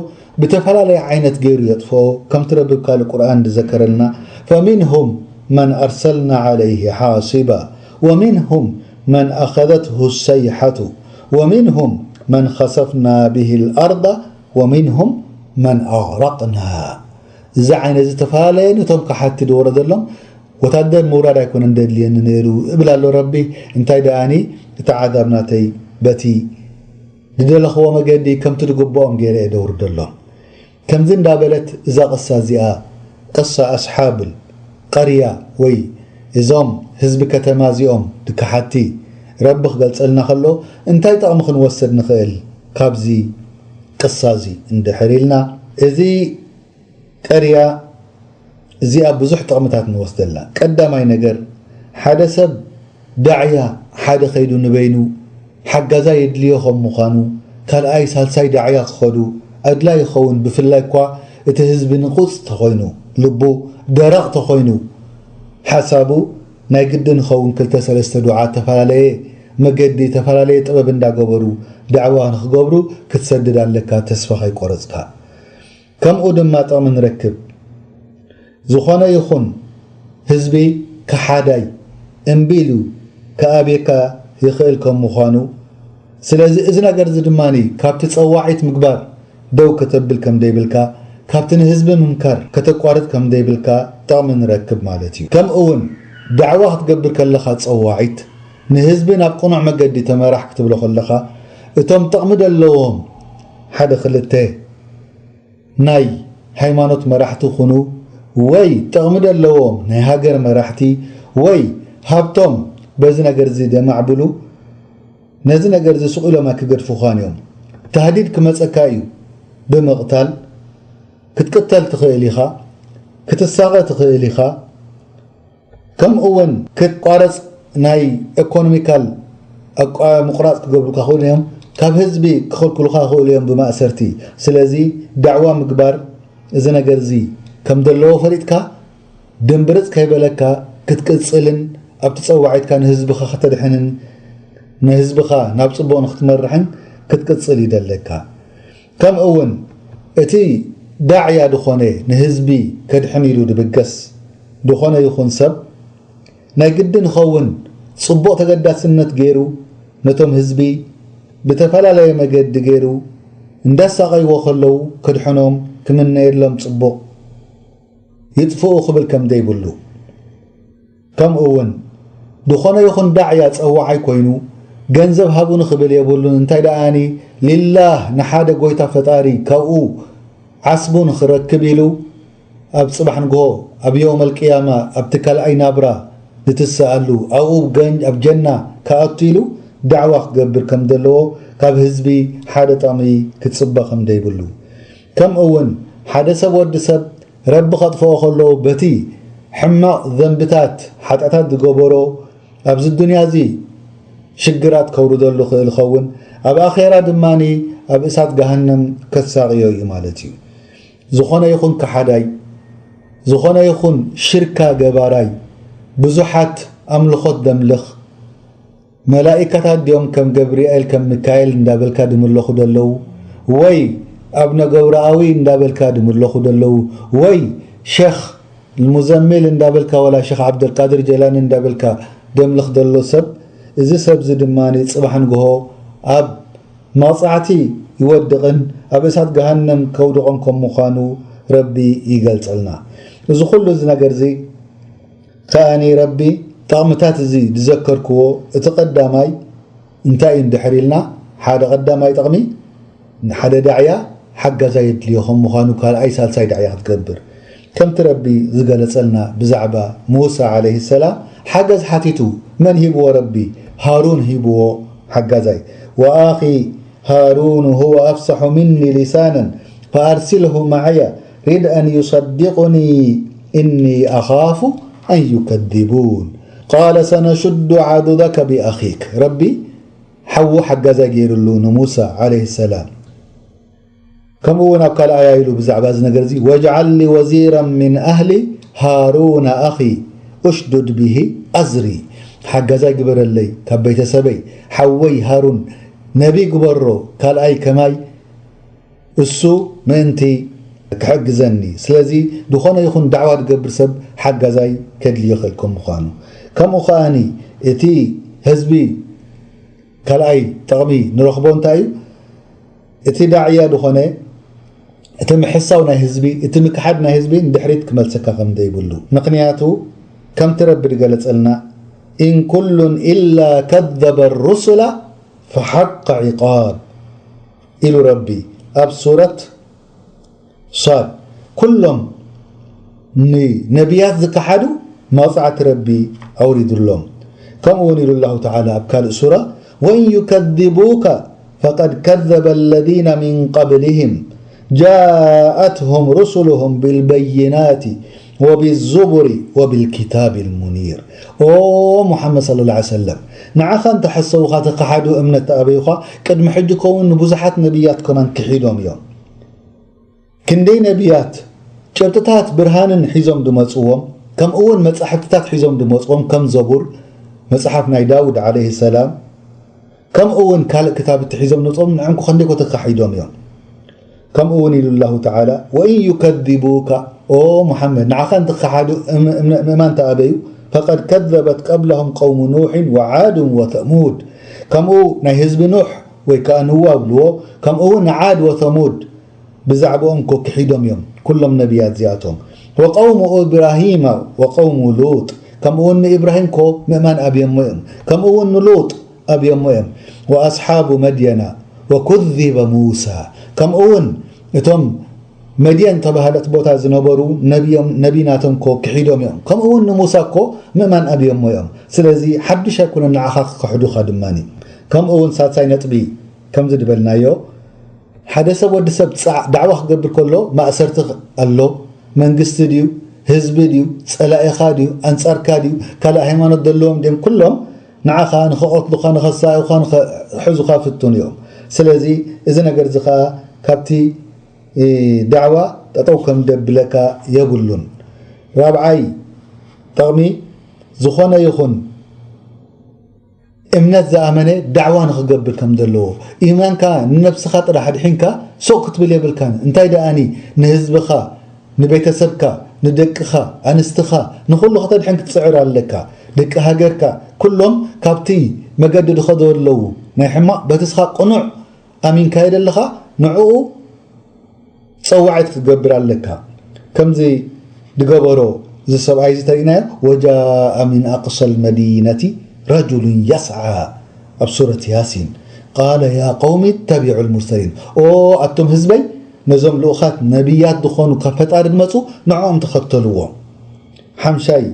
ብተፈላለየ ዓይነት ገይሩ የጥፍኦ። ከምቲ ረቢ ኣብ ካልእ ቁርኣን ዝዘከረልና፣ ፈሚንሁም መን ኣርሰልና ዓለይሂ ሓሲባ፣ ወሚንሁም መን ኣኸዘትሁ ሰይሓቱ፣ ወሚንሁም መን ኸሰፍና ብሂ ልኣርዳ፣ ወሚንሁም መን ኣግረቅና። እዚ ዓይነት ዝተፈላለየ ነቶም ከሓቲ ዝወረደሎም ወታደር ምውራድ ኣይኮነን ደድልየኒ ነይሩ እብል ኣሎ ረቢ። እንታይ ደኣኒ፣ እቲ ዓዛብ ናተይ በቲ ዝደለኽዎ መገዲ ከምቲ ዝግብኦም ገይረ እየ ደውርደሎም። ከምዚ እንዳበለት እዛ ቅሳ እዚኣ፣ ቅሳ ኣስሓብል ቀርያ ወይ እዞም ህዝቢ ከተማ እዚኦም ድከሓቲ ረቢ ክገልጸልና ከሎ፣ እንታይ ጠቕሚ ክንወስድ ንኽእል ካብዚ ቅሳ እዚ እንድሕር ኢልና፣ እዚ ቀርያ እዚኣ ብዙሕ ጥቕምታት ንወስደላ። ቀዳማይ ነገር፣ ሓደ ሰብ ዳዕያ ሓደ ከይዱ ንበይኑ ሓጋዛይ የድልዮ ከም ምዃኑ፣ ካልኣይ ሳልሳይ ዳዕያ ክኸዱ ኣድላይ ይኸውን። ብፍላይ እኳ እቲ ህዝቢ ንቑጽ ተኾይኑ፣ ልቡ ደረቕ ተኾይኑ፣ ሓሳቡ ናይ ግድን ኸውን ክልተ ሰለስተ ዱዓ ተፈላለየ መገዲ፣ ተፈላለየ ጥበብ እንዳገበሩ ዳዕዋ ንኽገብሩ ክትሰድድ ኣለካ፣ ተስፋ ከይቆረጽካ። ከምኡ ድማ ጥቕሚ ንረክብ። ዝኾነ ይኹን ህዝቢ ከሓዳይ እምቢ ኢሉ ክኣብየካ ይኽእል ከም ምዃኑ፣ ስለዚ እዚ ነገር እዚ ድማ ካብቲ ጸዋዒት ምግባር ደው ከተብል ከም ደይብልካ፣ ካብቲ ንህዝቢ ምምካር ከተቋርጽ ከም ደይብልካ ጥቕሚ ንረክብ ማለት እዩ። ከምኡ እውን ዳዕዋ ክትገብር ከለኻ ጸዋዒት ንህዝቢ ናብ ቅኑዕ መገዲ ተመራሕ ክትብሎ ከለኻ፣ እቶም ጥቕሚ ዘለዎም ሓደ ክልተ ናይ ሃይማኖት መራሕቲ ኩኑ፣ ወይ ጥቕሚ ዘለዎም ናይ ሃገር መራሕቲ፣ ወይ ሃብቶም በዚ ነገር እዚ ደማዕብሉ፣ ነዚ ነገር እዚ ስቕ ኢሎም ኣይክገድፉኻን እዮም። ታህዲድ ክመጸካ እዩ። ብምቕታል ክትቅተል ትኽእል ኢኻ፣ ክትሳቐ ትኽእል ኢኻ። ከምኡ እውን ክትቋረጽ ናይ ኢኮኖሚካል ኣቋ-፣ ምቑራጽ ክገብሩካ ክኽእሉ እዮም። ካብ ህዝቢ ክኸልክሉኻ ክኽእሉ እዮም ብማእሰርቲ። ስለዚ ዳዕዋ ምግባር እዚ ነገር እዚ ከም ዘለዎ ፈሊጥካ ድንብርጽ ከይበለካ ክትቅጽልን ኣብቲ ጸዋዒትካ ንህዝብኻ ከተድሕንን ንህዝብኻ ናብ ጽቡቕ ንክትመርሕን ክትቅጽል ይደለካ። ከምኡ እውን እቲ ዳዕያ ዝኾነ ንህዝቢ ከድሕን ኢሉ ድብገስ ዝኾነ ይኹን ሰብ ናይ ግዲ ንኸውን ጽቡቕ ተገዳስነት ገይሩ ነቶም ህዝቢ ብተፈላለየ መገዲ ገይሩ እንዳሳቐይዎ ከለዉ ከድሕኖም ክምነየሎም ጽቡቕ ይጥፍኡ ክብል ከም ዘይብሉ፣ ከምኡ እውን ዝኾነ ይኹን ዳዕያ ጸዋዓይ ኮይኑ ገንዘብ ሃቡኒ ክብል የብሉን። እንታይ ደኣኒ ሊላህ ንሓደ ጎይታ ፈጣሪ ካብኡ ዓስቡ ንኽረክብ ኢሉ ኣብ ጽባሕ ንግሆ ኣብ የውመል ቅያማ ኣብቲ ካልኣይ ናብራ ንትስኣሉ ኣብኡ ገን-፣ ኣብ ጀና ክኣቱ ኢሉ ዳዕዋ ክገብር ከም ዘለዎ ካብ ህዝቢ ሓደ ጠቕሚ ክጽበ ከም ዘይብሉ፣ ከምኡ እውን ሓደ ሰብ ወዲ ሰብ ረቢ ከጥፍኦ ከሎ በቲ ሕማቕ ዘንብታት ሓጢኣታት ዝገበሮ ኣብዚ ዱንያ እዚ ሽግራት ከውርደሉ ክእል ይኸውን፣ ኣብ ኣኼራ ድማ ኣብ እሳት ገሃነም ከሳቕዮ እዩ ማለት እዩ። ዝኾነ ይኹን ከሓዳይ፣ ዝኾነ ይኹን ሽርካ ገባራይ፣ ብዙሓት ኣምልኾት ደምልኽ፣ መላኢካታት ድዮም ከም ገብርኤል ከም ሚካኤል እንዳበልካ ድምለኹ ደለዉ፣ ወይ ኣብ ነገብረኣዊ እንዳበልካ ድምለኹ ደለዉ፣ ወይ ሸኽ ሙዘሚል እንዳበልካ ዋላ ሸኽ ዓብደልቃድር ጀላኒ እንዳበልካ ደምልኽ ደሎ ሰብ፣ እዚ ሰብዚ ድማ ጽባሕ ንግሆ ኣብ መቕጻዕቲ ይወድቕን ኣብ እሳት ገሃነም ከውድቖን ከም ምዃኑ ረቢ ይገልጸልና። እዚ ኩሉ እዚ ነገር እዚ ከኣኒ ረቢ ጠቕምታት እዚ ዝዘከርክዎ እቲ ቀዳማይ እንታይ እዩ እንድሕር ኢልና፣ ሓደ ቀዳማይ ጠቕሚ ንሓደ ዳዕያ ሓጋዛይ የድልዮ ከም ምዃኑ ካልኣይ ሳልሳይ ዳዕያ ክትገብር። ከምቲ ረቢ ዝገለጸልና ብዛዕባ ሙሳ ዓለይሂ ሰላም ሓገዝ ሓቲቱ መን ሂብዎ ረቢ? ሃሩን ሂብዎ ሓጋዛይ። وأخي هارون هو أفصح مني لسانا فأرسله معي رد أن يصدقني إني أخاف أن يكذبون قال سنشد عضدك بأخيك ረቢ ሓዉ ሓጋዛይ ገይሩሉ ንሙሳ ዓለይሂ ሰላም። ከምኡ እውን ኣብ ካልእ ኣያ ኢሉ ብዛዕባ እዚ ነገር እዚ واجعل لي وزيرا من أهلي هارون أخي اشدد به أزري ሓጋዛይ ግበረለይ ካብ ቤተሰበይ ሓወይ ሃሩን ነቢ ግበሮ ካልኣይ ከማይ እሱ ምእንቲ ክሕግዘኒ። ስለዚ ዝኾነ ይኹን ዳዕዋ ዝገብር ሰብ ሓጋዛይ ከድልዮ ይኽእል ከም ምዃኑ። ከምኡ ከኣኒ እቲ ህዝቢ ካልኣይ ጠቕሚ ንረኽቦ እንታይ እዩ? እቲ ዳዕያ ዝኾነ እቲ ምሕሳው ናይ ህዝቢ፣ እቲ ምክሓድ ናይ ህዝቢ ንድሕሪት ክመልሰካ ከም ዘይብሉ። ምኽንያቱ ከምቲ ረቢ ዝገለጸልና إن كل إلا كذب الرسل فحق عقاب ኢሉ ረቢ ኣብ ሱረት ሷድ። ኩሎም ንነቢያት ዝከሓዱ መቕጻዕቲ ረቢ ኣውሪዱሎም። ከምኡ እውን ኢሉ ኣላሁ ተዓላ ኣብ ካልእ ሱራ وإن يكذبوك فقد كذب الذين من قبلهم جاءتهم رسلهم بالبينات وبالزبر وبالكتاب المنير ኦ ሙሓመድ صلى الله عليه وسلم ንዓኻ እንተሐሰውኻ ተኸሓዱ እምነት ተኣበዩኻ ቅድሚ ሕጂ ከውን ንብዙሓት ነቢያት ከማን ክሒዶም እዮም። ክንደይ ነቢያት ጭብጥታት ብርሃንን ሒዞም ድመጽዎም ከምኡ እውን መጻሕፍትታት ሒዞም ድመጽዎም ከም ዘቡር መጽሓፍ ናይ ዳውድ ዓለይሂ ሰላም ከምኡ እውን ካልእ ክታብቲ ሒዞም ንጾም ንዕንኩ ከንደይ ኮ ተካሒዶም እዮም። ከምኡ እውን ኢሉ ኣላሁ ተዓላ وإن يكذبوك ኦ ሙሓመድ ንዓኻ እንትኸሓዱ እም- እም- ምእማን ተኣበዩ فقد كذبت قبلهم قوم نوح وعاد وثمود ከምኡ ናይ ህዝቢ ኑሕ ወይ ከዓ ንዋ ብልዎ ከምኡ እውን ዓድ ወተሙድ ብዛዕባኦም ኮ ክሒዶም እዮም ኩሎም ነቢያት እዚኣቶም وقوم إبراهيم وقوم لوط ከምኡ እውን ንኢብራሂም ኮ ምእማን ኣብዮሞ እዮም ከምኡ እውን ንሉጥ ኣብዮሞ እዮም وأصحاب مدين وكذب موسى ከምኡ እውን እቶም መድየን ተባህለት ቦታ ዝነበሩ ነቢዮም ነቢ ናቶም ኮ ክሒዶም እዮም። ከምኡ እውን ንሙሳ እኮ ምእማን ኣብዮሞ እዮም። ስለዚ ሓድሽ ኣይኮነን ንዓኻ ክክሕዱኻ ድማኒ። ከምኡ እውን ሳልሳይ ነጥቢ ከምዚ ድበልናዮ ሓደ ሰብ ወዲ ሰብ ጻዕ ዳዕዋ ክገብር ከሎ ማእሰርቲ ኣሎ። መንግስቲ ድዩ ህዝቢ ድዩ ጸላኢኻ ድዩ ኣንጻርካ ድዩ ካልእ ሃይማኖት ዘለዎም ድዮም ኩሎም ንዓኻ ንኸቐትሉኻ ንኸሳዩኻ ንኸሕዙኻ ፍቱን እዮም። ስለዚ እዚ ነገር እዚ ኸዓ ካብቲ ዳዕዋ ጠጠው ከም ደብለካ የብሉን። ራብዓይ ጠቕሚ ዝኾነ ይኹን እምነት ዝኣመነ ዳዕዋ ንኽገብር ከም ዘለዎ ኢማንካ ንነብስኻ ጥራሕ ኣድሒንካ ሶቕ ክትብል የብልካን። እንታይ ደኣኒ ንህዝብኻ ንቤተሰብካ ንደቅኻ ኣንስትኻ ንኹሉ ከተድሕን ክትጽዕር ኣለካ። ደቂ ሃገርካ ኩሎም ካብቲ መገዲ ድኸዱ ኣለዉ ናይ ሕማቕ በቲ ስኻ ቅኑዕ ኣሚንካዮ ደለኻ ንዕኡ ጸዋዒት ክትገብር ኣለካ። ከምዚ ድገበሮ እዚ ሰብኣይ እዚ ተሪእናዮ ወጃኣ ሚን ኣቅሰል መዲነቲ ረጁሉን የስዓ ኣብ ሱረት ያሲን ቃለ ያ ቀውሚ ተቢዑ ልሙርሰሊን ኦ ኣቱም ህዝበይ ነዞም ልኡኻት ነቢያት ዝኾኑ ካብ ፈጣሪ ድመፁ ንዕኦም ተኸተልዎም። ሓምሻይ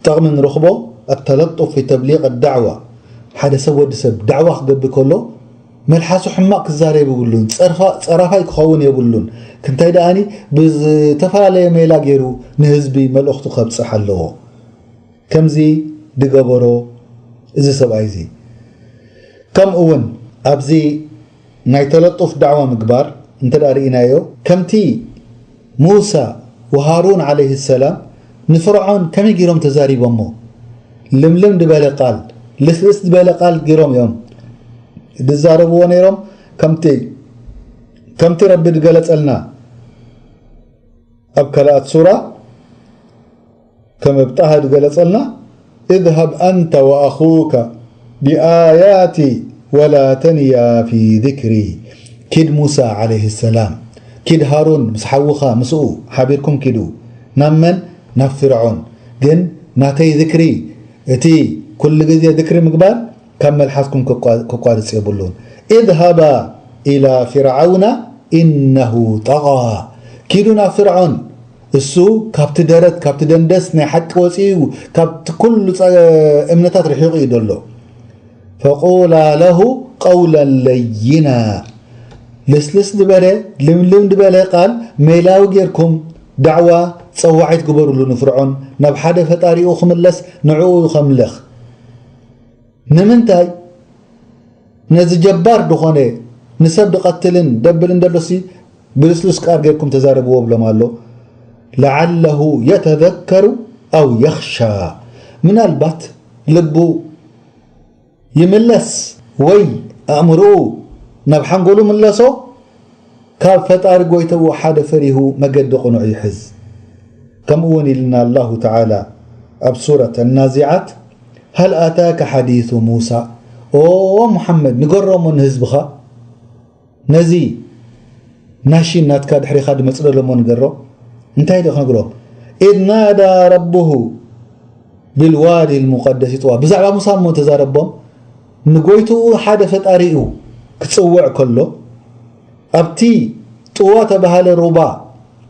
ጠቕሚ ንረኽቦ ኣተለጡፍ ፊ ተብሊቕ ኣዳዕዋ ሓደ ሰብ ወዲ ሰብ ዳዕዋ ክገብር ከሎ መልሓሱ ሕማቕ ክዛረብ የብሉን። ጸራፋይ ክኸውን የብሉን። ክንታይ ደኣኒ ብዝተፈላለየ ሜላ ገይሩ ንህዝቢ መልእኽቱ ከብጽሕ ኣለዎ። ከምዚ ድገበሮ እዚ ሰብኣይ እዚ። ከምኡ እውን ኣብዚ ናይ ተለጡፍ ዳዕዋ ምግባር እንተ ደኣ ርኢናዮ ከምቲ ሙሳ ወሃሩን ዓለይሂ ሰላም ንፍርዖን ከመይ ገይሮም ተዛሪቦሞ? ልምልም ዝበለ ቃል፣ ልስልስ ዝበለ ቃል ገይሮም እዮም ዝዛረብዎ ነይሮም። ከምቲ ከምቲ ረቢ ዝገለጸልና ኣብ ካልኣት ሱራ ከም ኣብ ጣሃ ዝገለጸልና اذهب أنت وأخوك بآياتي ولا تنيا في ذكري ኪድ ሙሳ ዓለይሂ ሰላም ኪድ ሃሩን ምስ ሓውኻ ምስኡ ሓቢርኩም ኪዱ ናብ መን ናብ ፍርዖን ግን ናተይ ዝክሪ እቲ ኩሉ ግዜ ዝክሪ ምግባር ካብ መልሓስኩም ክቋርጽ የብሉን اذهبا إلى فرعون إنه طغى ኪዱ ናብ ፍርዖን እሱ ካብቲ ደረት ካብቲ ደንደስ ናይ ሓቂ ወፂኡ እዩ ካብቲ ኩሉ እምነታት ርሒቑ እዩ ዘሎ فقولا له قولا لينا ልስልስ ዝበለ ልምልም ዝበለ ቃል ሜላዊ ጌርኩም ዳዕዋ ፀዋዒት ግበሩሉ ንፍርዖን ናብ ሓደ ፈጣሪኡ ክምለስ ንዕኡ ከምልኽ ንምንታይ ነዚ ጀባር ዝኾነ ንሰብ ድቐትልን ደብልን ደሎሲ ብልስሉስ ቃል ጌርኩም ተዛረብዎ ብሎም ኣሎ لعله يتذكر أو يخشى ምናልባት ልቡ ይምለስ ወይ ኣእምርኡ ናብ ሓንጎሉ ምለሶ ካብ ፈጣሪ ጎይተኡ ሓደ ፈሪሁ መገዲ ቅኑዕ ይሕዝ ከምኡ እውን ኢልና الله تعالى ኣብ ሱረት النازعات هل أتاك حديث موسى ኦ ሙሓመድ ንገሮሞ ንህዝብኻ ነዚ ናሽን ናትካ ድሕሪኻ ድመፅእ ዘሎ እሞ ንገሮ እንታይ ዶ ክነግሮ إذ نادى ربه بالوادي المقدس طوى ብዛዕባ ሙሳ እሞ ተዛረቦም ንጎይትኡ ሓደ ፈጣሪኡ ክፅውዕ ከሎ ኣብቲ ጥዋ ተባሃለ ሩባ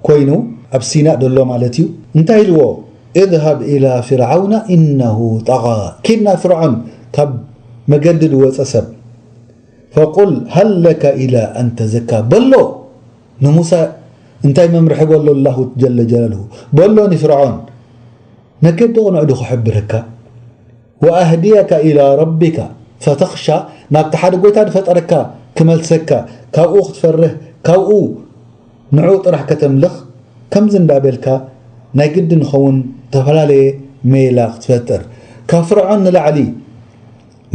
ኮይኑ ኣብ ሲና ዘሎ ማለት እዩ እንታይ ኢልዎ اذهب إلى فرعون إنه طغى ኪድ ናብ ፍርዖን ካብ መገዲ ዝወፀ ሰብ فقل هل لك إلى أن تزكى በሎ ንሙሳ እንታይ መምርሒ በሎ الله جل جلاله በሎ ንፍርዖን መገዲ ቅኑዕ ዶ ክሕብረካ وأهديك إلى ربك فتخشى ናብቲ ሓደ ጎይታ ዝፈጠረካ ክመልሰካ ካብኡ ክትፈርህ ካብኡ ንዑ ጥራሕ ከተምልኽ ከምዚ እንዳበልካ ናይ ግዲ ንኸውን ዝተፈላለየ ሜላ ክትፈጥር ካብ ፍርዖን ንላዕሊ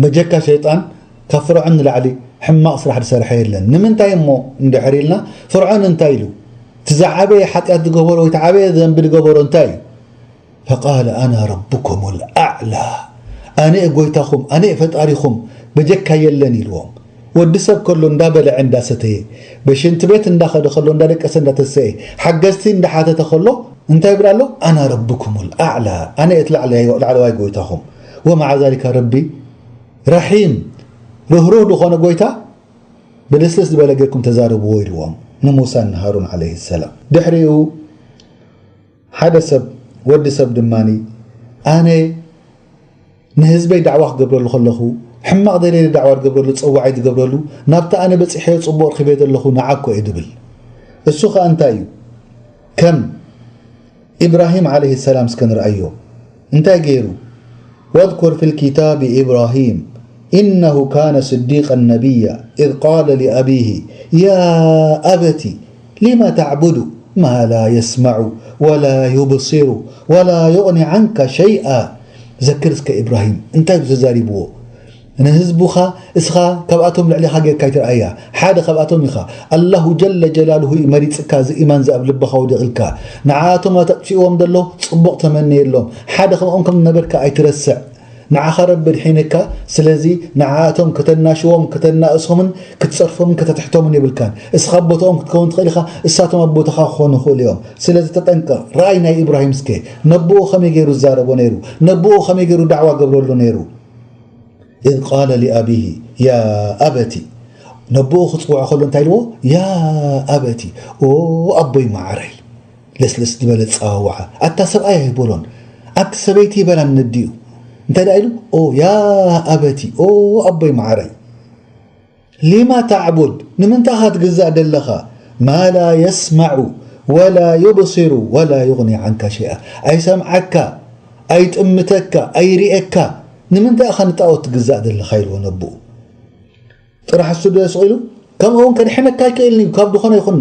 በጀካ ሸይጣን ካብ ፍርዖን ንላዕሊ ሕማቕ ስራሕ ዝሰርሐ የለን ንምንታይ እሞ እንድሕር ኢልና ፍርዖን እንታይ ኢሉ እቲ ዝዓበየ ሓጢኣት ዝገበሮ ወይ ተዓበየ ዘንቢ ዝገበሮ እንታይ እዩ فقال أنا ربكم الأعلى ኣነ ጎይታኹም ኣነ ፈጣሪኹም በጀካ የለን ኢልዎም ወዲ ሰብ ከሎ እንዳበለዐ እንዳሰተየ በሽንቲ ቤት እንዳኸደ ከሎ እንዳደቀሰ እንዳተሰየ ሓገዝቲ እንዳሓተተ ከሎ እንታይ ይብል ኣሎ ኣና ረብኩም ልኣዕላ ኣነ እቲ ላዕለዋይ ጎይታኹም ወመዓ ዛሊካ ረቢ ረሒም ርህሩህ ዝኾነ ጎይታ ብልስልስ ዝበለ ጌርኩም ተዛረብዎ ኢልዎም ንሙሳን ንሃሩን ዓለይሂ ሰላም። ድሕሪኡ ሓደ ሰብ፣ ወዲ ሰብ ድማ፣ ኣነ ንህዝበይ ዳዕዋ ክገብረሉ ከለኹ፣ ሕማቕ ደለየ ዳዕዋ ዝገብረሉ፣ ጽዋዓይ ዝገብረሉ፣ ናብቲ ኣነ በጺሐዮ ጽቡቕ ረኺበዮ ዘለኹ ንዓኮ እየ ዝብል። እሱ ኸኣ እንታይ እዩ? ከም ኢብራሂም ዓለይሂ ሰላም እስከ ንርኣዮ። እንታይ ገይሩ? واذكر في الكتاب إبراهيم إنه كان صديقا نبيا إذ قال لأبيه يا أبت لم تعبد ما لا يسمع ولا يبصر ولا يغني عنك شيئا. ዘክር እስከ ኢብራሂም እንታይ እዩ ተዛሪብዎ? ንህዝቡኻ እስኻ ካብኣቶም ልዕሊኻ ጌርካ ኣይትርኣያ። ሓደ ካብኣቶም ኢኻ። ኣላሁ ጀለ ጀላሉሁ እዩ መሪጽካ፣ እዚ ኢማን እዚ ኣብ ልብኻ ወዲቕልካ። ንዓኣቶም ኣተጥፊእዎም ዘሎ ጽቡቕ ተመነየሎም። ሓደ ከምኦም ከም ዝነበርካ ኣይትረስዕ። ንዓኻ ረቢ ድሒንካ፣ ስለዚ ንዓኣቶም ከተናሽዎም፣ ከተናእሶምን ክትጸርፎምን ከተትሕቶምን የብልካን። እስኻ ኣብ ቦታኦም ክትከውን ትኽእል ኢኻ፣ እሳቶም ኣብ ቦታኻ ክኾኑ ይኽእሉ እዮም። ስለዚ ተጠንቀቕ። ረኣይ ናይ ኢብራሂም እስከ፣ ነብኡ ከመይ ገይሩ ዝዛረቦ ነይሩ፣ ነብኡ ከመይ ገይሩ ዳዕዋ ገብረሉ ነይሩ። إذ قال لأبيه يا أبت፣ ነብኡ ክጽውዖ ከሎ እንታይ ኢልዎ? ያ ኣበቲ፣ ኦ ኣቦይ መዓረይ። ለስለስ ዝበለ ኣጸዋውዓ። ኣታ ሰብኣይ ኣይበሎን፣ ኣቲ ሰበይቲ ይበላን ነዲኡ። እንታይ ደኣ ኢሉ? ኦ ያ ኣበቲ፣ ኦ ኣቦይ መዓረይ። ሊማ ታዕቡድ፣ ንምንታይ ኢኻ ትግዛእ ደለኻ? ማ ላ የስማዑ ወላ ዩብሲሩ ወላ ዩግኒ ዓንካ ሸይኣ። ኣይሰምዓካ፣ ኣይጥምተካ፣ ኣይርእየካ። ንምንታይ ኢኻ ንጣዖት ትግዛእ ደለኻ? ኢልዎ ነብኡ። ጥራሕ እሱ ዶ ስቕ ኢሉ? ከምኡ እውን ከድሕነካ ኣይክእልን እዩ ካብ ዝኾነ ይኹን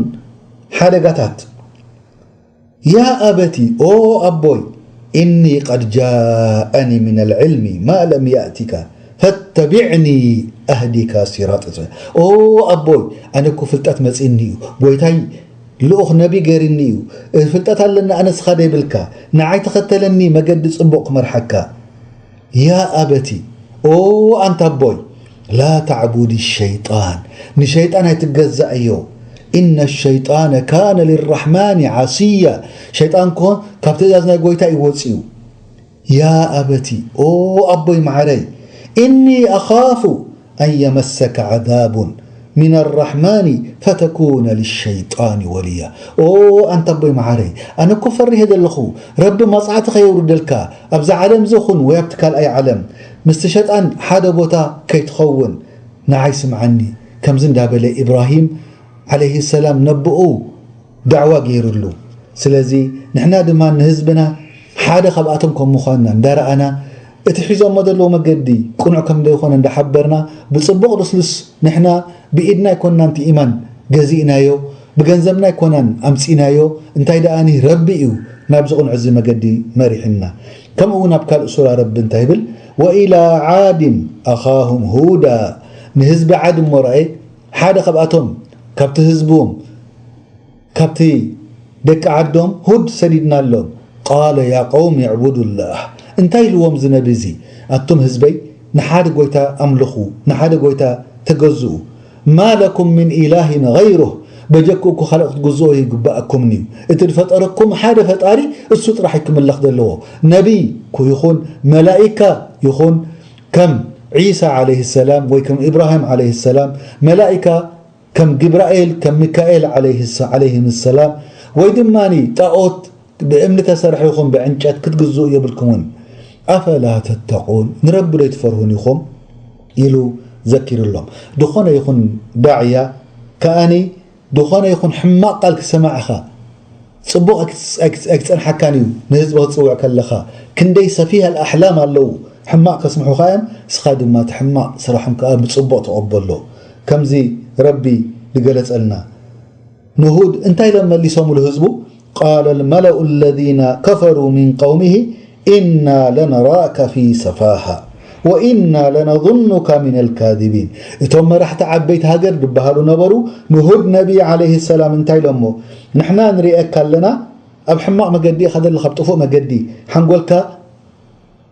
ሓደጋታት። ያ ኣበቲ፣ ኦ ኣቦይ፣ እኒ ቀድ ጃአኒ ሚነል ዕልሚ ማ ለም ያእቲካ ፈተቢዕኒ ኣህዲካ ሲራጠ ሰ-፣ ኦ ኣቦይ፣ ኣነ እኮ ፍልጠት መጺእኒ እዩ። ጎይታይ ልኡኽ ነቢ ገይርኒ እዩ። ፍልጠት ኣለኒ ኣነ፣ ንስኻ ደይብልካ። ንዓይ ተኸተለኒ፣ መገዲ ጽቡቕ ክመርሓካ። ያ ኣበቲ፣ ኦ ኣንታ ኣቦይ፣ ላ ተዕቡድ ሸይጣን፣ ንሸይጣን ኣይትገዛእዮ። ኢነ ሸይጣነ ካነ ሊራሕማኒ ዓስያ፣ ሸይጣን እኮ ካብ ትእዛዝ ናይ ጎይታ እዩ ወፂኡ። ያ ኣበቲ፣ ኦ ኣቦይ መዓረይ፣ ኢኒ ኣኻፉ ኣን የመሰከ ዓዛቡን ሚን ኣራሕማኒ ፈተኩነ ልሸይጣኒ ወልያ። ኦ ኣንታ ኣቦይ መዓረይ፣ ኣነ እኮ ፈሪሀ ዘለኹ ረቢ መጽዓቲ ከየውርደልካ፣ ኣብዚ ዓለም እዚ ኹን ወይ ኣብቲ ካልኣይ ዓለም ምስቲ ሸጣን ሓደ ቦታ ከይትኸውን። ንዓይ ስምዓኒ። ከምዚ እንዳበለ ኢብራሂም ዓለይሂ ሰላም ነብኡ ዳዕዋ ገይሩሉ። ስለዚ ንሕና ድማ ንህዝብና ሓደ ካብኣቶም ከም ምዃንና እንዳረኣና፣ እቲ ሒዞሞ ዘለዎ መገዲ ቅኑዕ ከም ዘይኮነ እንዳሓበርና፣ ብጽቡቕ ልስሉስ፣ ንሕና ብኢድና ኣይኮንና ነቲ ኢማን ገዚእናዮ፣ ብገንዘብና ኣይኮናን ኣምጺእናዮ፣ እንታይ ደኣኒ ረቢ እዩ ናብዚ ቅኑዕ እዚ መገዲ መሪሕና። ከምኡ እውን ኣብ ካልእ ሱራ ረቢ እንታይ ይብል? ወኢላ ዓድን ኣኻሁም ሁዳ፣ ንህዝቢ ዓድ እሞ ረኣየ፣ ሓደ ካብኣቶም፣ ካብቲ ህዝቦም፣ ካብቲ ደቂ ዓዶም ሁድ ሰዲድናሎም። ቃለ ያ ቀውም ዕቡዱላህ፣ እንታይ ኢልዎም እዚ ነቢ እዚ? ኣቱም ህዝበይ፣ ንሓደ ጎይታ ኣምልኹ፣ ንሓደ ጎይታ ተገዝኡ። ማ ለኩም ምን ኢላሂን ገይሩህ፣ በጀክኡ እኮ ካልእ ክትግዝኦ ይግባኣኩምን እዩ። እቲ ዝፈጠረኩም ሓደ ፈጣሪ፣ እሱ ጥራሕ እዩ ክምለኽ ዘለዎ። ነቢ ኩ ይኹን፣ መላኢካ ይኹን፣ ከም ዒሳ ዓለይሂ ሰላም ወይ ከም ኢብራሂም ዓለይሂ ሰላም፣ መላኢካ ከም ግብራኤል፣ ከም ሚካኤል ዓለይሂ ሰ-፣ ዓለይሂም ሰላም፣ ወይ ድማ ጣኦት ብእምኒ ተሰርሐ ይኹን ብዕንጨት ክትግዝኡ የብልኩምን። ኣፈላ ተተቁን፣ ንረቢ ዶ ኣይትፈርሁን ኢኹም? ኢሉ ዘኪሩሎም። ዝኾነ ይኹን ዳዕያ ከኣኒ፣ ዝኾነ ይኹን ሕማቕ ቃል ክሰማዕኻ፣ ጽቡቕ ኣይክትስ-፣ ኣይክትስ-፣ ኣይክጸንሓካን እዩ። ንህዝቢ ክትጽውዕ ከለኻ፣ ክንደይ ሰፊህ ኣልኣሕላም ኣለዉ፣ ሕማቕ ከስምዑኻ እዮም። ንስኻ ድማ እቲ ሕማቕ ስራሖም ከኣ ብጽቡቕ ተቐበሎ። ከምዚ ረቢ ዝገለጸልና። ንሁድ እንታይ ኢሎም መሊሶምሉ ህዝቡ? ቃለ ልመለኡ ለዚነ ከፈሩ ሚን ቀውሚሂ ኢና ለነራከ ፊ ሰፋሃ ወኢና ለነظኑከ ሚነል ካዚቢን። እቶም መራሕቲ ዓበይቲ ሃገር ዝበሃሉ ነበሩ፣ ንሁድ ነቢ ዓለይሂ ሰላም እንታይ ኢሎሞ? ንሕና ንርእየካ ኣለና ኣብ ሕማቕ መገዲ ኢኻ ዘለኻ፣ ኣብ ጥፉእ መገዲ፣ ሓንጎልካ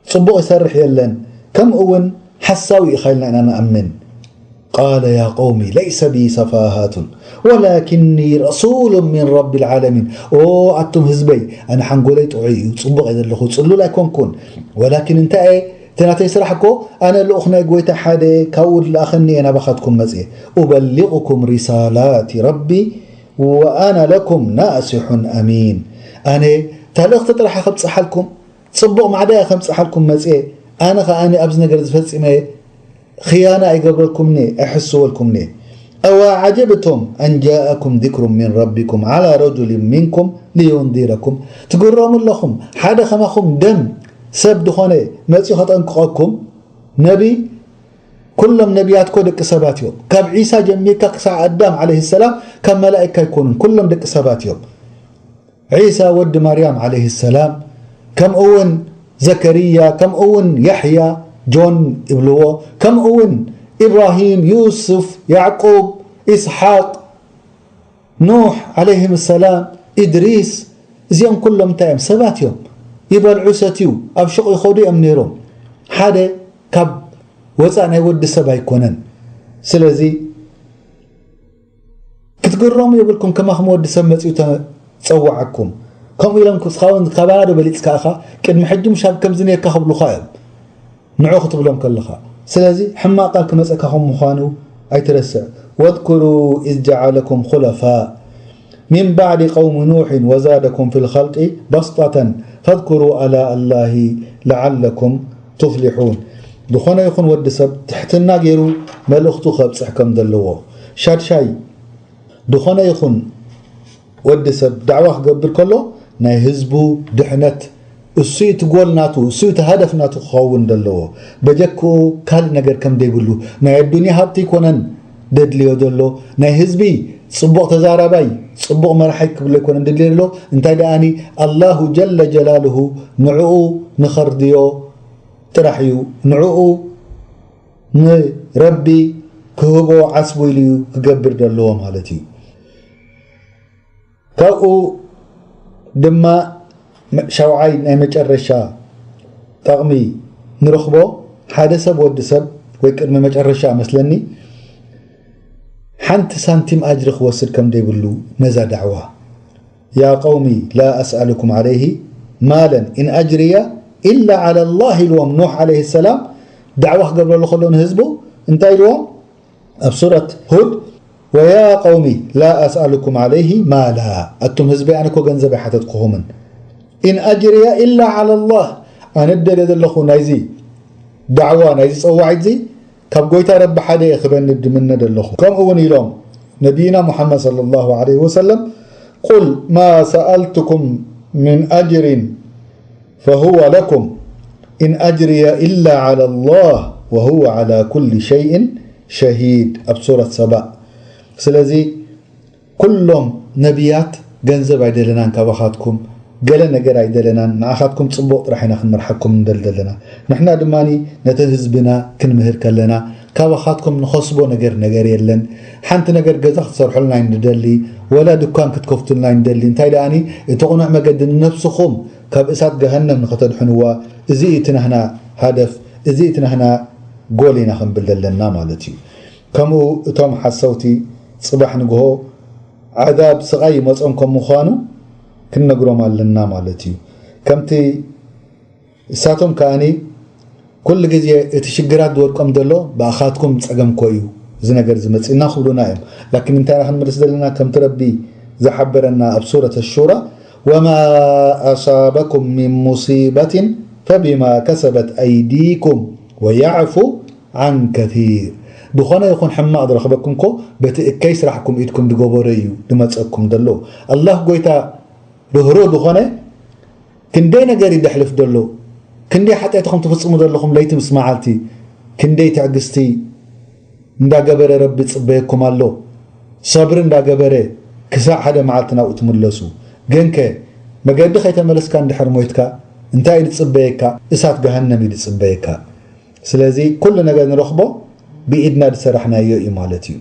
ጽቡቕ ይሰርሕ የለን፣ ከምኡ እውን ሓሳዊ ኢኻ ኢልና ኢና ንኣምን። ቃለ ያ ቀውሚ ለይሰ ቢ ሰፋሃቱን ወላኪኒ ረሱሉን ሚን ረቢ ልዓለሚን። ኦ ኣቱም ህዝበይ፣ ኣነ ሓንጎለይ ጥዑይ እዩ፣ ጽቡቕ እየ ዘለኹ፣ ጽሉል ኣይኮንኩን። ወላኪን እንታይ እየ? እቲ ናተይ ስራሕ እኮ፣ ኣነ ልኡኽ ናይ ጎይታ ሓደ እየ፣ ካብኡ ዝለኣኸኒ እየ ናባኻትኩም መጽየ። ኡበሊቑኩም ሪሳላቲ ረቢ وأنا لكم ناصح أمين ኣነ ተልእኽቲ ጥራሕ ከብፅሓልኩም ፅቡቕ ማዕዳ እየ ከምፅሓልኩም መፅየ ኣነ ከኣ ኣብዚ ነገር ዝፈፂመ ኽያና ኣይገብረልኩምኒ ኣይሕስወልኩምኒ أوعجبتم أن جاءكم ذكر من ربكم على رجل منكم لينذركم ትግረሙ ኣለኹም ሓደ ከማኹም ደም ሰብ ዝኾነ መፅኡ ከጠንቅቐኩም ነቢ ኩሎም ነቢያት እኮ ደቂ ሰባት እዮም ካብ ዒሳ ጀሚርካ ክሳዕ ኣዳም عليه السلام ካብ መላእካ ኣይኮኑን ኩሎም ደቂ ሰባት እዮም ዒሳ ወዲ ማርያም عليه السلام ከምኡ እውን ዘከርያ ከምኡ እውን ያሕያ ጆን ይብልዎ ከምኡ እውን ኢብራሂም ዩስፍ ያዕቁብ ኢስሓቅ ኑሕ عليهم السلام ኢድሪስ እዚኦም ኩሎም እንታይ እዮም ሰባት እዮም ይበልዑ ሰትዩ ኣብ ሹቕ ይኸዱ እዮም ነይሮም ሓደ ካብ ወፃእ ናይ ወዲ ሰብ ኣይኮነን ስለዚ ክትግረሙ የብልኩም ከማኹም ወዲ ሰብ መፂኡ ተፀዋዓኩም ከምኡ ኢሎም ክስኻውን ካባና ዶ በሊፅካ ኢኻ ቅድሚ ሕጂ ምሻብ ከምዚ ነርካ ክብሉኻ እዮም ንዑ ክትብሎም ከለኻ ስለዚ ሕማቕ ቃል ክመፀካ ከም ምዃኑ ኣይትረስዕ واذكروا إذ جعلكم خلفاء من بعد قوم نوح وزادكم في الخلق بسطة فاذكروا آلاء الله لعلكم تفلحون ዝኾነ ይኹን ወዲ ሰብ ትሕትና ገይሩ መልእኽቱ ከብፅሕ ከም ዘለዎ ሻድሻይ ዝኾነ ይኹን ወዲ ሰብ ዳዕዋ ክገብር ከሎ ናይ ህዝቡ ድሕነት እሱ እቲ ጎል ናቱ እሱ እቲ ሃደፍ ናቱ ክኸውን ዘለዎ በጀክኡ ካልእ ነገር ከም ዘይብሉ ናይ ኣዱንያ ሃብቲ ይኮነን ደድልዮ ዘሎ ናይ ህዝቢ ፅቡቕ ተዛራባይ ፅቡቕ መራሒ ክብሎ ይኮነን ደድልዮ ዘሎ እንታይ ደኣኒ ኣላሁ ጀለ ጀላልሁ ንዕኡ ንኸርድዮ ጥራሕ እዩ ንዕኡ ንረቢ ክህቦ ዓስቡ ኢሉ እዩ ክገብር ዘለዎ ማለት እዩ ካብኡ ድማ ሻውዓይ ናይ መጨረሻ ጠቕሚ ንረኽቦ ሓደ ሰብ ወዲ ሰብ ወይ ቅድሚ መጨረሻ መስለኒ ሓንቲ ሳንቲም ኣጅሪ ክወስድ ከም ዘይብሉ ነዛ ዳዕዋ يا قوم لا أسألكم عليه مالا إن أجري إلا على الله ኢልዎም ኑሕ عليه السلام ዳዕዋ ክገብረሉ ከሎ ንህዝቡ እንታይ ኢልዎም ኣብ ሱረት ሁድ ويا قوم لا أسألكم عليه مالا ኣቱም ህዝበይ ኣነ እኮ ገንዘብ ኣይሓተትኩኹምን إن أجري إلا على الله ኣነ ደለ ዘለኹ ናይዚ ዳዕዋ ናይዚ ፀዋዒት እዚ ካብ ጎይታ ረቢ ሓደ እየ ክበኒ ድምነ ደለኹ ከምኡ እውን ኢሎም ነቢይና ሙሓመድ صلى الله عليه وسلم قل ما سألتكم من أجر فهو لكم إن أجري إلا على الله وهو على كل شيء شهيد ኣብ ሱረት ሰባእ ስለዚ ኩሎም ነቢያት ገንዘብ ኣይደለናን ካባኻትኩም ገለ ነገር ኣይደለናን ንዓኻትኩም ፅቡቕ ጥራሕ ኢና ክንመርሓኩም ንደሊ ዘለና ንሕና ድማ ነቲ ህዝብና ክንምህር ከለና ካባኻትኩም ንኸስቦ ነገር ነገር የለን ሓንቲ ነገር ገዛ ክትሰርሑልና ንደሊ ወላ ድኳን ክትከፍቱልና ንደሊ እንታይ ደኣኒ እቲ ቕኑዕ መገዲ ንነብስኹም ካብ እሳት ገሃነም ንኸተድሕንዋ እዚ እቲ ናህና ሃደፍ እዚ እቲ ናህና ጎል ኢና ክንብል ዘለና ማለት እዩ ከምኡ እቶም ሓሰውቲ ፅባሕ ንግሆ ዓዛብ ስቓይ ይመፆም ከም ምዃኑ ክንነግሮም ኣለና ማለት እዩ ከምቲ እሳቶም ከኣኒ ኩሉ ግዜ እቲ ሽግራት ዝወድቆም ዘሎ ብኣኻትኩም ፀገም ኮ እዩ እዚ ነገር ዝመፅእና ክብሉና እዮም ላኪን እንታይ ኢና ክንምልስ ዘለና ከምቲ ረቢ ዝሓበረና ኣብ ሱረት ኣሹራ وما أصابكم من مصيبة فبما كسبت أيديكم ويعفو عن كثير ዝኾነ ይኹን ሕማቕ ዝረኽበኩም ኮ በቲ እከይ ስራሕኩም ኢድኩም ዝገበሮ እዩ ዝመፀኩም ዘሎ ኣላህ ጎይታ ርህሩህ ዝኾነ ክንደይ ነገር ይደሕልፍ ዘሎ ክንደይ ሓጢኣትኹም ትፍፅሙ ዘለኹም ለይቲ ምስ መዓልቲ ክንደይ ትዕግስቲ እንዳገበረ ረቢ ይፅበየኩም ኣሎ ሰብሪ እንዳገበረ ክሳዕ ሓደ መዓልቲ ናብኡ ትምለሱ ግንከ መገዲ ከይተመለስካ እንድሕር ሞይትካ እንታይ እዩ ዝፅበየካ እሳት ገሃነም እዩ ዝፅበየካ ስለዚ ኩሉ ነገር ንረኽቦ ብኢድና ዝሰራሕናዮ እዩ ማለት እዩ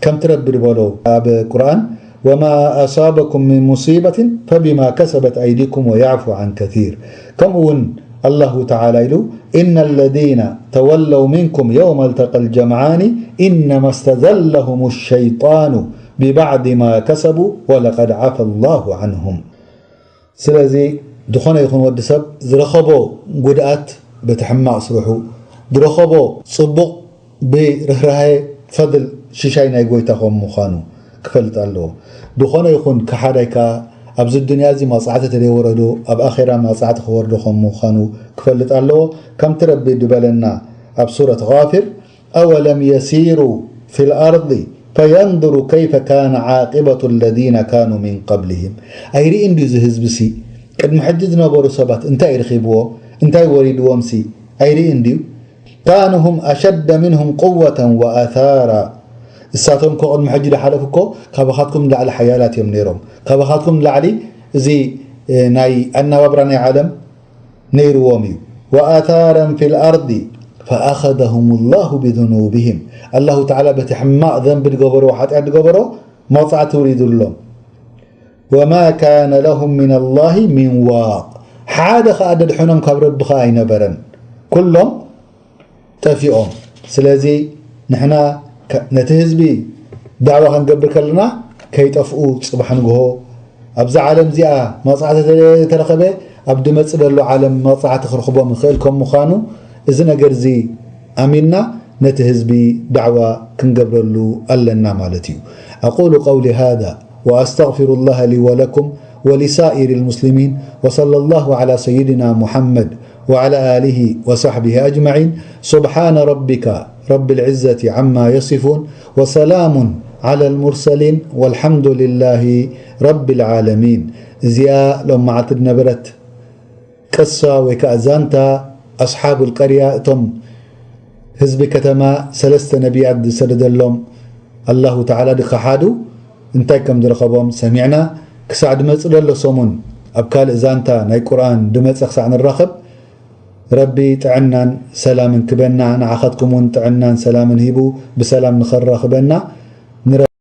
ከምቲ ረቢ ዝበሎ ኣብ ቁርኣን وما أصابكم من مصيبة فبما كسبت أيديكم ويعفو عن كثير ከምኡ እውን ኣላሁ ተዓላ ኢሉ إن الذين تولوا منكم يوم التقى الجمعان إنما استزلهم الشيطان ببعض ما كسبوا ولقد عفا الله عنهم ስለዚ ዝኾነ ይኹን ወዲ ሰብ ዝረኸቦ ጉድኣት በቲ ሕማቕ ስርሑ ዝረኸቦ ፅቡቕ ብርህራሀ ፈድል ሽሻይ ናይ ጎይታ ከም ምዃኑ ክፈልጥ ኣለዎ ዝኾነ ይኹን ከሓዳይ ከኣ ኣብዚ ዱንያ እዚ መቕጻዕቲ ተደይወረዶ ኣብ ኣኼራ መቕጻዕቲ ክወርዶ ከም ምዃኑ ክፈልጥ ኣለዎ። ከምቲ ረቢ ድበለና ኣብ ሱረት غافر، أولم يسيروا في الأرض فينظروا كيف كان عاقبة الذين كانوا من قبلهم. ኣይርእን ድዩ እዚ ህዝቢ ሲ ቅድሚ ሕጂ ዝነበሩ ሰባት እንታይ ረኺብዎም እንታይ ወሪድዎም ሲ ኣይርእን ድዩ? كانوا هم أشد منهم قوة وآثارا. እሳቶም እኮ ቅድሚ ሕጂ ዝሓለፉ እኮ ካባኻትኩም ንላዕሊ ሓያላት እዮም ነይሮም። ካባኻትኩም ንላዕሊ እዚ ናይ ኣነባብራ ናይ ዓለም ነይርዎም እዩ። وآثارا في الأرض فأخذهم الله بذنوبهم. ኣላሁ ተዓላ በቲ ሕማቕ ዘንቢ ዝገበርዎ ሓጢኣት ዝገበሮ መቕፃዕቲ ውሪዱሎም። وما كان لهم من الله من واق. ሓደ ኸዓ ደድሕኖም ካብ ረቢ ኸዓ ኣይነበረን። ኩሎም ጠፊኦም። ስለዚ ንሕና ነቲ ህዝቢ ዳዕዋ ክንገብር ከለና ከይጠፍኡ ፅባሕ ንግሆ ኣብዛ ዓለም እዚኣ መቕፃዕቲ ተረኸበ ኣብ ድመፅ ደሎ ዓለም መቕፃዕቲ ክርኽቦም ይኽእል ከም ምዃኑ እዚ ነገር እዚ ኣሚንና ነቲ ህዝቢ ዳዕዋ ክንገብረሉ ኣለና ማለት እዩ። أقول قولي هذا وأستغفر الله لي ولكم ولسائر المسلمين وصلى الله على سيدنا محمد وعلى آله وصحبه أجمعين. سبحان ربك رب العزة عما يصفون وسلام على المرسلين والحمد لله رب العالمين. እዚኣ ሎም መዓልቲ ዝነበረት ቅሳ ወይ ከዓ ዛንታ ኣስሓቡል ቀርያ እቶም ህዝቢ ከተማ ሰለስተ ነቢያት ዝሰደደሎም ኣላሁ ተዓላ ድኸሓዱ እንታይ ከም ዝረኸቦም ሰሚዕና። ክሳዕ ድመፅ ደሎ ሰሙን ኣብ ካልእ ዛንታ ናይ ቁርኣን ድመፀ ክሳዕ ንራኸብ ረቢ ጥዕናን ሰላምን ክበና ንዓኻትኩም እውን ጥዕናን ሰላምን ሂቡ ብሰላም ንኸራኽበና ንረ